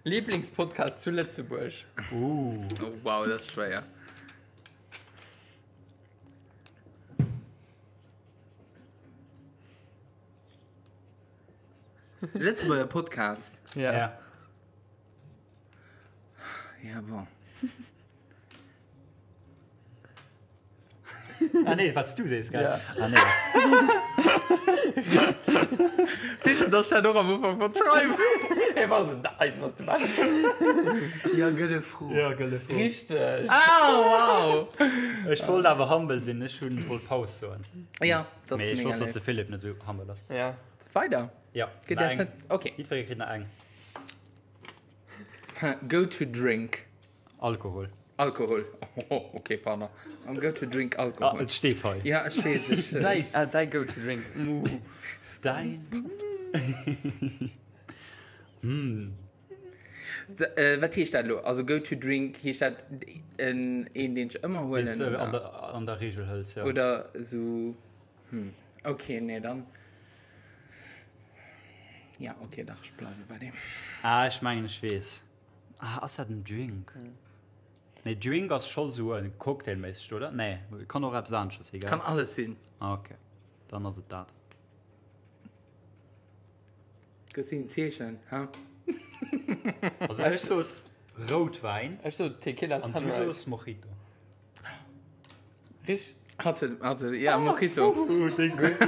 Lieblingspodcast zu Lëtzebuerg. Uh. Oh, wow, dat ass schwéier. Lëtzebuerger Podcast. Ja. Ja. Ja, bon. Ah nee, wat s du sees, gell? Ja. Ah nee. Weess du, dass ech dat och am Ufank wollt schreiwen? Hey, was ist da? Was du machst? Ja, gëlle Fro. Ja, gëlle Fro. Richteg. Ah, wow! Ech wollt awer humble sinn, ech hunn wollt Paus soen. Ja, das Mee ist ech mega wosst, dass de léif. Philipp net esou humble ass. Ja. Weider? Ja, Geet nach dat eng. net? Okay. Jiddweree kritt nach eng. Go to drink. Alkohol. Alkohol. Oh, okay, pardon. I'm go to drink Ah, Alkohol. et steet hei. Ja, ech weess, ech. Äh, Säi, ah, däi go to drink. Muh. Dein. S- äh, wat heescht dat elo? Also go to drink heescht dat en, een, deen ech ëmmer huelen? Deen s du an Oder, der, an der Regel hëls, ja. oder sou. Hm. Okay, nee, dann. Ja, okay, dach, ech bleiwe bei deem. Ah, ech mengen, ech weess. Ah, ass dat en Drink? Nee, Drink ass scho sou en Cocktailméissegt, oder? Nee, kann och eppes anesches si, gell? Kann alles sinn. Ah, okay. Dann ass et dat. Gëss wéi en Zeechen, ha? Also ech sot Routwäin. Ech sot Tequila An du Sunrise. sos Mojito. Rich? Hat huet, hat huet, ja, Mojito. Uh, déi gutt.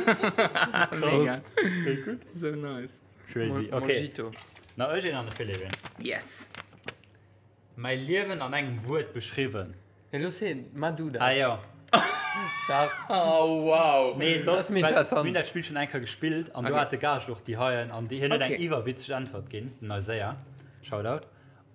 Mega. Déi gutt. So nice. Crazy. Mo Okay. Mojito. Na, ech een an de Philipp een. Yes. Mäi Liewen an engem Wuert beschriwwen. Nee, looss hien, ma du dat. Ah jo. Dach. Oh, wow. Nee, Das das ist mir well interessant. Mir hunn dat Spill schonn eng Kéier gespillt an do Okay. hat de Gaascht och déi heien an déi hien huet eng Okay. iwwerwitzeg Äntwert ginn, den Isaiah. Shoutout.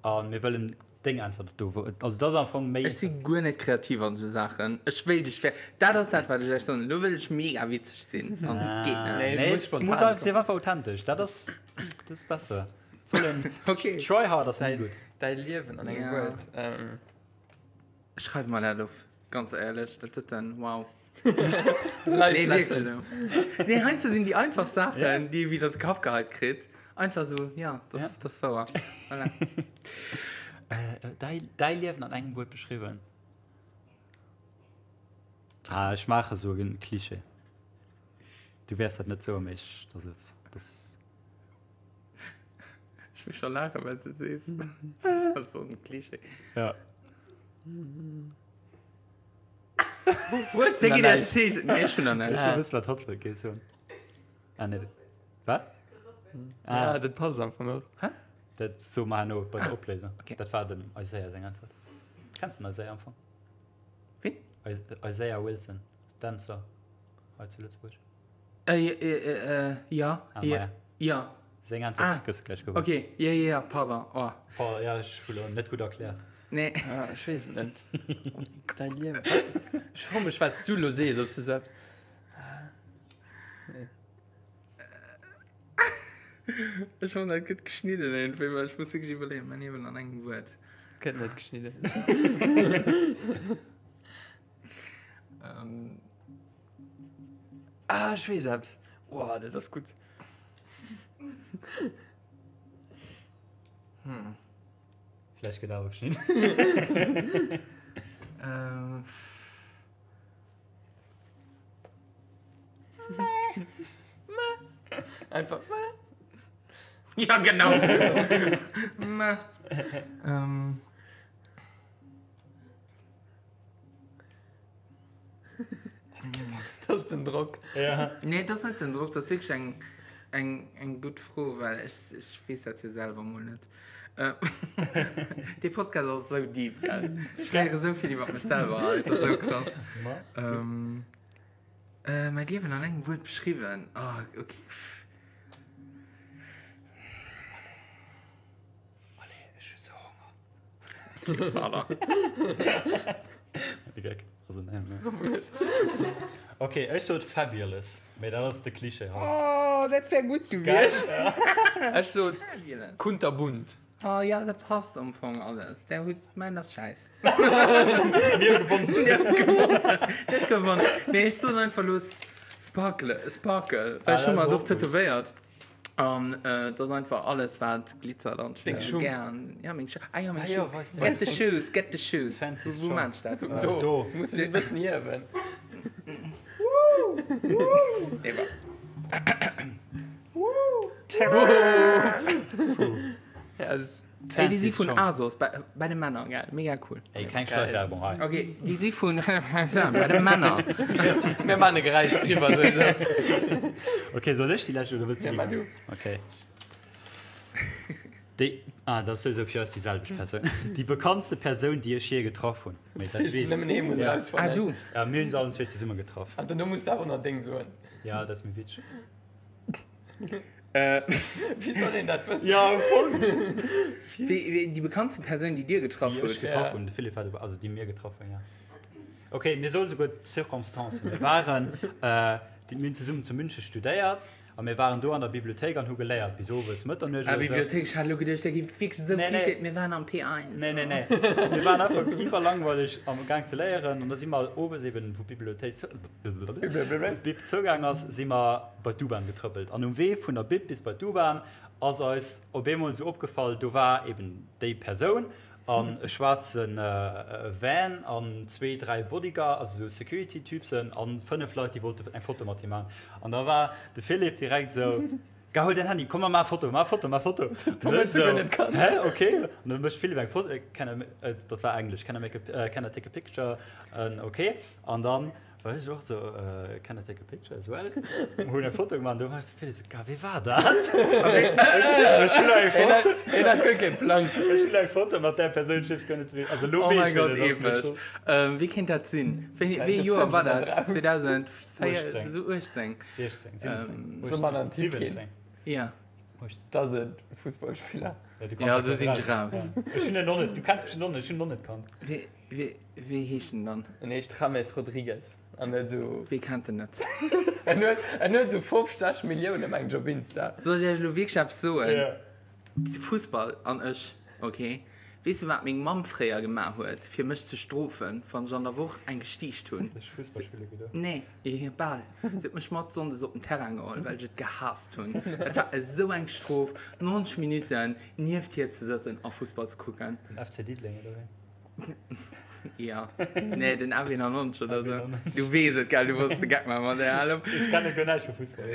A mir wëllen Deng Äntwert do, also dat ass am Fong méi. Ech si guer net kreativ an esou Saachen. Ech wéilt, ech wär, dat ass dat wat ech iech soen, elo wëll ech mega witzeg sinn an et geet net. Nee, Nee, muss spontan muss einfach, sief einfach authentesch, dat ass, dat ass besser. Soll een Okay. try hard ass ni Däi, gutt. däi Liewen an engem Ja. Wuert. Ähm. Schreif mer dat op, ganz éierlech, dat huet dann, wow. Life Nee, Lessons. wierklech. Nee, heiansdo sinn déi einfach Saachen, déi ee widder de Kapp geheit kritt, einfach esou, ja, dat Ja. ass wouer. Voilà. Däi, däi Liewen an engem Wuert beschriwwen. Ah, ech maache sou en Klischee. Du wäers dat net soen, mee ech, dat ass, dat ass. Ech muss scho laachen, well s de sees. Dat ass sou en Klischee. Ja. Hues du Dee nach geet iech näischt? Zeechen. Nee, ech hunn nach näischt. Ech wëss, wat hatt wëll géif soen. Ah, nee. Wat? Ah, Ah, dat passt am Fong och. dat soe mer herno bei der Opléisung. Okay. Dat war dem Isaiah seng Äntwert. Kenns den Isaiah am Fong? Wien? Isaiah Wilson, Dancer hei zu Lëtzebuerg. Äh, äh, äh, ja. Ah, ja. maja. Ja. Seng Äntwert Ah. gëss de gläich gewuer. Okay, ja, ja, ja, pardon. Oh. Oh, ja, ech hu lo net gutt erkläert. Nee. Ah, ech weess et net. Däi Liewen. Wat? Ech froe mech, wat s du elo sees, ob s du sou eppes. Nee. Ech hoffen, dat gëtt geschnidden iergendwéi, well ech muss wierklech iwwerleeën. Mäin Liewen an engem Wuert. Gëtt net geschnidden. Ähm. Ah, ech weess eppes. Oh, dat ass gutt. Hm. Vläicht gëtt awer geschnidden. Ähm. Einfach. Ja, genau. Meh. Ähm. Dat ass den Drock. Ja. Nee, dat ass net den Drock, dat ass wierklech eng, eng, eng gutt Fro, well ech, ech weess dat jo selwer mol net. Äh, dee Podcast ass esou deep, gell? Ech léiere esou vill iwwer mech selwer hei, dat ass esou krass. Ma, Ähm, äh, mäi Liewen an engem Wuert beschriwwen. Ah, okay. Pff. Allez, ech hu sou Honger. Pardon. De Geck. Also, nee, nee. Okay, ech sot fabulous, mee dat ass de Klischee haut. Oh, dat wär gutt gewiescht. Ech sot kunterbunt. Oh ja, dat passt am Fong alles. Der huet mäin ass schäiss. Mir hu gewonnen. Dir hutt gewonnen. Dir hutt gewonnen. Nee, ech sot einfach lo Sparkle, Sparkle, well ech hu mer et och tätowéiert. An et ass einfach alles wat glitzert an Deng Schung. Gern. Ja, meng Schung. Ah ja, meng Ah ja, Schung. weißt du. Get the shoes, get the shoes. Fancy Wou Schong. maan ech dat? Do. Do. Du muss dech e bëssen hiewen. Eva. Ja, also. Ey, déi fancy si vun Schong. Asos, bei, bei de Männer, gell? Mega cool. Ey, keng Schleichwerbung hei. Okay, déi si vun bei de Männer. Mir maachen e Geräisch driwwer souwisou. Okay, soll ech déi lescht oder wëlls du Ja, déi mar du. Okay. Déi, ah, dat ass souwisou fir eis déi selwecht Persoun. Déi bekanntste Persoun, déi ech jee getraff hunn. Mee dat weess. Nëmmen ee muss Ja. Ah, erausfannen. du. Ja, mir hunn se allen zwee zesumme getraff. An dono muss de awer nach deng soen. Ja, dat ass méi witzeg. Wéi soll een dat wëssen? Ja, voll. Wéi, wéi, déi bekanntste Persoun, déi dir getraff Déi ech hutt? getraff hunn. De Philippe war dobäi, also déi mir getraff hunn, ja. Okay, mir soe souguer d'Circonstancen. Mir waren, äh, déi, mir hunn zesummen zu München studéiert a mir waren do an der Bibliothéik an hu geléiert bis owes Mëtternuecht Ah, oder sou. Bibliothéik, ech hat elo geduecht, dat gi wierklech esou Nee, nee. Klischee, mir waren am P1. Nee, nee, nee. Mir waren einfach iwwerlangweileg am Gaang ze léieren an da si mer owes eben, wou d'Bibliothéik zou, Bib zougaang ass, si mer bei d'U-Bahn getrëppelt. An um Wee vun der Bib bis bei d'U-Bahn ass eis op eemol esou opgefall, do war eben déi Persoun an e schwaarze Van an zwee, dräi Bodyguard, also esou Security-Typesen an 5 Leit, déi wollte eng Foto mat him maachen. An da war de Philippe direkt esou, Geh, hol däin Handy, komm, maach e Foto, maach e Foto, maach e Foto. Tom huet souguer net kannt. Hä, okay. An da mécht Philippe eng Foto, can I, dat war Englesch, can I make a, can I take a picture? An okay. An dann war ech och sou, Can I take a picture as well? Hunn eng Foto gemaach an do war ech sou, Felix, Gah, wee war dat? Ech hunn eng Foto. Hien hat guer kee Plang. Ech hunn eng Foto mat där Persoun, ech weess guer net wéi, also elo Oh weess mäi ech, Gott, wien et ass, mee epesch. scho. Wéi kéint dat sinn? Wéi, wéi De Joer war Fënster dat? raus. 2004, sou 18? 16, 17, Soll mer dann 18, Tipp ginn? 17. Ja. 18. Dat ass e Fussballspiller. Ja, du kanns Ja, dat do sinn ech raus. raus. Ja. Ech hunn en och net, du kenns mech och net, ech hunn en och net kannt. Wéi, wéi, wéi heescht en dann? En heescht James Rodriguez an huet esou. Wee kennt en net? En huet, en huet esou 5, 6 Millioune mengen ech op Insta. Soll ech iech elo wierklech eppes soen? Ja. Fussball an ech, ok. Weess de wat meng Mamm fréier gemaach huet fir mech ze strofen, wann ech an der Woch eng gestiicht hunn? Dech Fussball spille gedoen? Nee, bal. Si huet mech mat sonndes op den Terrain geholl, well ech et gehaasst hunn. Dat war esou eng Strof, 90 Minutten nieft hir ze sëtzen a Fussball ze kucken. Den FC Diddeleng oder wéi? Ja. Nee, den F91 oder so. Du wees et, gell? Du wollts de Gag maachen mat der Alem. Ech kenne guer näischt vu Fussball.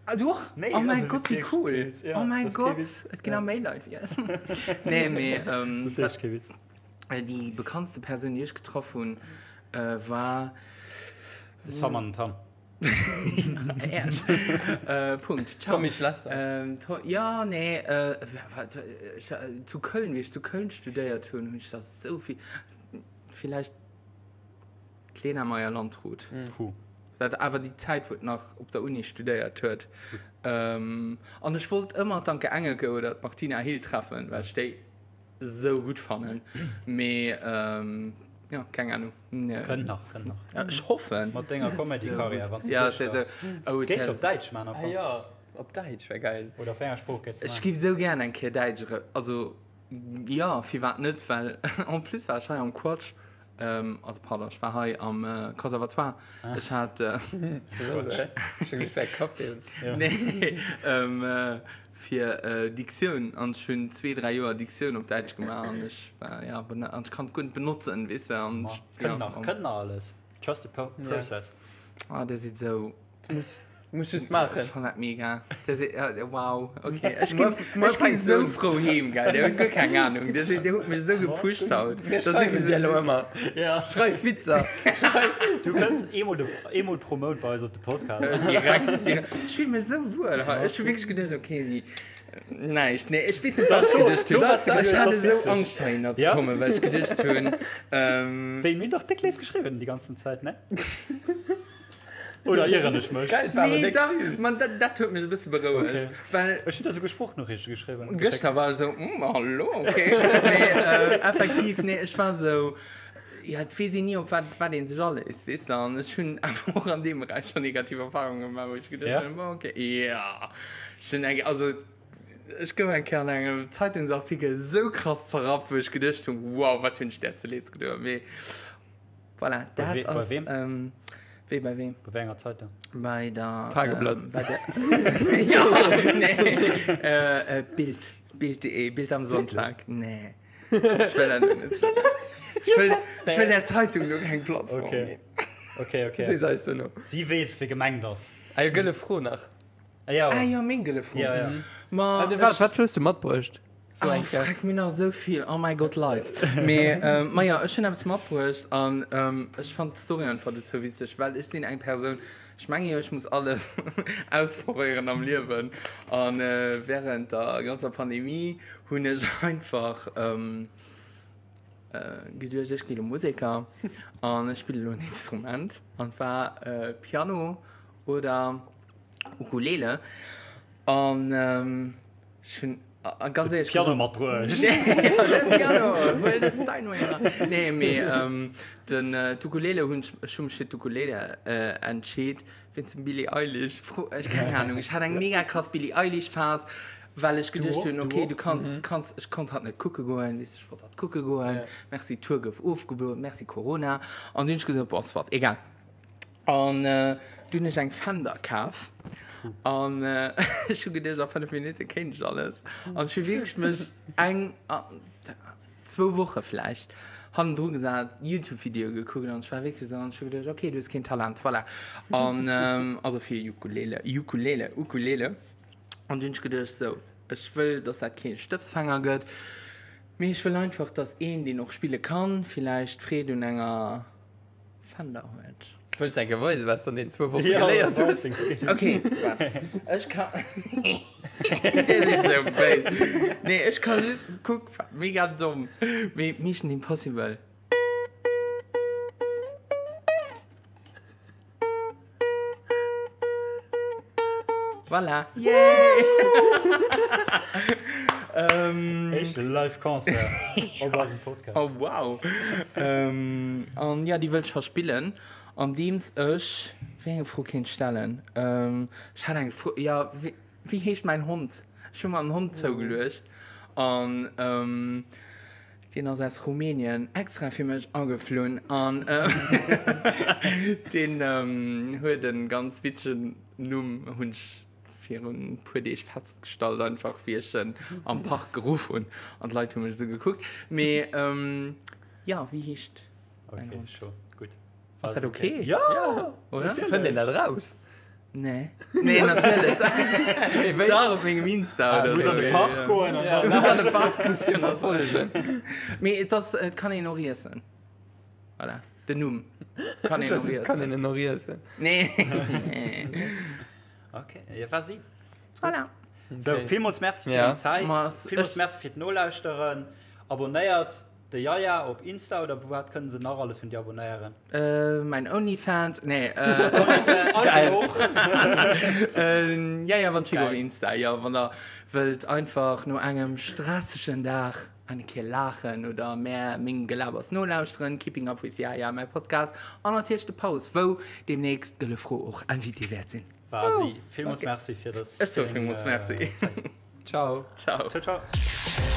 Ah, du och? Nee, oh mein also Gott, wéi wierklech cool. kee Witz. Ja, oh mein das ist kee Gott, Witz. et ginn Ja. nach méi Leit wéi ech. Nee, mee ähm, Das ist echt kee Witz. äh, déi bekanntste Persoun, déi ech getraff hunn, äh, war De Sam an den Tam. Äerch. äh, Punkt. Ciao. Tommy Schlesser. Ähm, to ja, nee, äh, wat, ich, äh, zu Köln, wéi ech zu Köln studéiert hunn, hunn ech da sou vill, vielleicht d'Lena Meyer-Landrut. Puh. Dat awer déi Zäit, wou et nach op der Uni studéiert huet. Ähm, an ech wollt ëmmer d'Anke Engelke oder d'Martina Hill treffen, well ech déi sou gutt fannen. Mee ähm, ja, keng Ahnung. Nee. Kënnt nach, kënnt nach. Ja, ech hoffen. Mat denger Comedy-Karriär, wann s du Ja, duerchstarts. oh, Géifs du op Däitsch maachen am Ah Fong? jo, op Däitsch wär geil. Oder op wéi enger Sprooch géifs du Ech maachen? giff sou gären eng Kéier Däitsch erë, also jo, firwat net, well en plus war ech hei am Quatsch, ähm, also pardon, ech war hei am Conservatoire, ech hat, Ech hunn geduecht, wär Café. nee, ähm, fir Diktioun an ech hunn zwee, dräi Joer Diktioun op Däitsch gemaach an ech war, ja, an ech kann et guer net benotzen, weess de, an Ma, ech, ja, kënnt nach, kënnt nach alles. Trust the process. Ah, dir sidd esou. Muss just maachen. Ech fann dat mega. Dat si, wow, okay. Ech ginn, Muer ech ginn fänks esou un. frou heem, gell. Dir hutt guer keng Ahnung. Dir sidd, dir hutt mech esou gepusht haut. Mir Dat ass schreiwen wierklech dir elo ëmmer. Ja. Schreif Witzer. Schreif. Du kënns eemol de, eemol pro Mount bei eis op de Podcast. Direkt, direkt. Ech fill mech esou wuel hei. Ech hu wierklech geduecht, okay, déi, näischt. Nee, ech weess net, wat ech geduecht hunn. So Ech hat wat esou witzeg. Angscht, heihinner ze Ja. kommen, well ech geduecht hunn, ähm, Wéi, mir hunn dach déck léif geschriwwen déi ganzen Zäit, ne? Oder ieren ech mech? Geil, war awer Nee, déck dach, süß. man, dat, dat huet mech e bësse berouegt. Okay. Well Ech hunn der souguer Sproochnochriichte geschriwwen. gëschter war ech esou, mm, hallo, okay. Nee, äh, effektiv, nee, ech war esou, ja, et weess een ni, op wat, wat een sech aléisst, weess de. An ech hunn awer och an deem Beräich schonn negativ Erfarunge gemaach, wou ech geduecht Ja? hunn, bon, okay, ja. Ech hunn eng, also, ech gouf eng Kéier an engem Zeitungsartikel esou krass zerrappt, wou ech geduecht hunn, wow, wat hunn ech där ze Leeds gedoen. Mee Voilà, Bei dat we- bei ass, wem? ähm, wéi bei wem? Bei wéi enger Zeitung? Bei der Tageblatt. Ähm, bei der ja, nee. Äh, äh, Bild. Bild.de, Bild am Sonntag. Nee. Ech wëll dat net. Ech wëll, ech wëll der Zeitung lo keng Plattform Okay. ginn. Okay, okay. Sees eis duerno. Si weess, wie gemengt ass. Ah jo, gëlle Fro nach. Ah, ja. Ah ja, meng gëlle Fro. Ja, ja. Ma Wat, ech, wat hues du matbruecht? So oh, eng Kéier. Freck, mir nach esou vill. Oh mäi Gott, Leit. Mee, ähm, ma jo, ech hunn eppes matbruecht an ähm, ech fand d'Story einfach dozou witzeg, well ech sinn eng Persoun, ech menge jo, ech muss alles ausprobéieren am Liewen. An äh, während der ganzer Pandemie hunn ech einfach ähm, äh, geduecht, ech gi lo Museker an ech spille lo en Instrument an zwar äh, Piano oder Ukulele. An ähm, ech hunn a ganz éierlech Piano matbruecht. Den Piano, huel de Steinway mat. Nee, mee ähm, den äh, d'Ukulele hunn ech, ech hu mech fir d'Ukulele äh, entscheet wéinst dem Billie Eilish. Fro, ech keng Ahnung, ech hat eng mega krass Billie Eilish Phas, well ech geduecht hunn, okay, du kanns, kanns, ech konnt hatt net kucke goen, weess ech wollt hatt kucke goen, merci d'Tour gouf ofgeblo, merci Corona. An dunn hunn ech gesot, bon, soit, egal. An du hunn ech eng Fender kaf an ech hu geduecht a 5 Minutte kéint ech alles. An ech hu wierklech mech eng, zwou Woche vläicht hannendru gesat, Youtube-Videoe gekuckt an ech war wierklech esou an ech hu geduecht, okay, du hues keen Talent, voilà. An also fir Ukulele, Ukulele, Ukulele. An du hunn ech geduecht, sou, ech wëll, datt dat kee Stëbsfänger gëtt, mee ech wëll einfach, datt een, deen och spille kann, villäicht Freed un enger Fender huet. Wëlls eng Kéier weisen, wat s de an deenen zwou Woche geléiert hues? Ok, waart. Ech kann. Dir sidd esou béis. Nee, ech ka just. Kuck, mega domm. Mee Mission Impossible. Voilà. Yay! Éischte Live Concert op eisem Podcast. Oh wow! An jo, déi wëllt ech verspillen, andeems ech, wéi eng Fro kéint ech stellen? Ech hat eng Fro, jo, wéi heescht mäin Hond? Ech hu mer en Hond zougeluecht an Deen ass aus Rumänien extra fir mech ageflunn an deen huet e ganz witzegen Numm, hunn ech virun e puer Deeg festgestallt, einfach wéi ech en am Park geruff hunn an d'Leit hu mech esou gekuckt. Mee jo, wéi heescht mäin Hond? Ass dat ok? Ja! Oder? Fënnt een dat raus? Nee. Nee, natierlech. Nee, wéi? Dach, op mengem Insta oder Muss an de Park goen an dann. Muss an de Park, muss hie verfollegen. Mee et ass, et kann een och iessen. Voilà, den Numm kann een och iessen. Kann een en och iessen? Nee. Ok, ja, vas-y. Voilà. So, villmools Merci fir Ja. deng Zäit. Ma, Villmools ech- Merci fir d'Nolauschteren. Abonnéiert De Yaya op Insta oder wou wat kënnen se nach alles vun dir abonéieren? Äh, mein Onlyfans, nee. Äh, Geil. Och. äh, Yaya van Chico op Insta, jo, wann der wëllt einfach no engem stressegen Dag eng Kéier laachen oder mär mengem Gelabers nolauschteren, Keeping Up With Yaya, mäi Podcast an natierlech de Paus, wou demnächst d'Gëlle Fro och Invité wäert sinn. Vasi, villmools Merci fir dës. Ech soe villmools Merci. Ciao. Ciao. Ciao, ciao.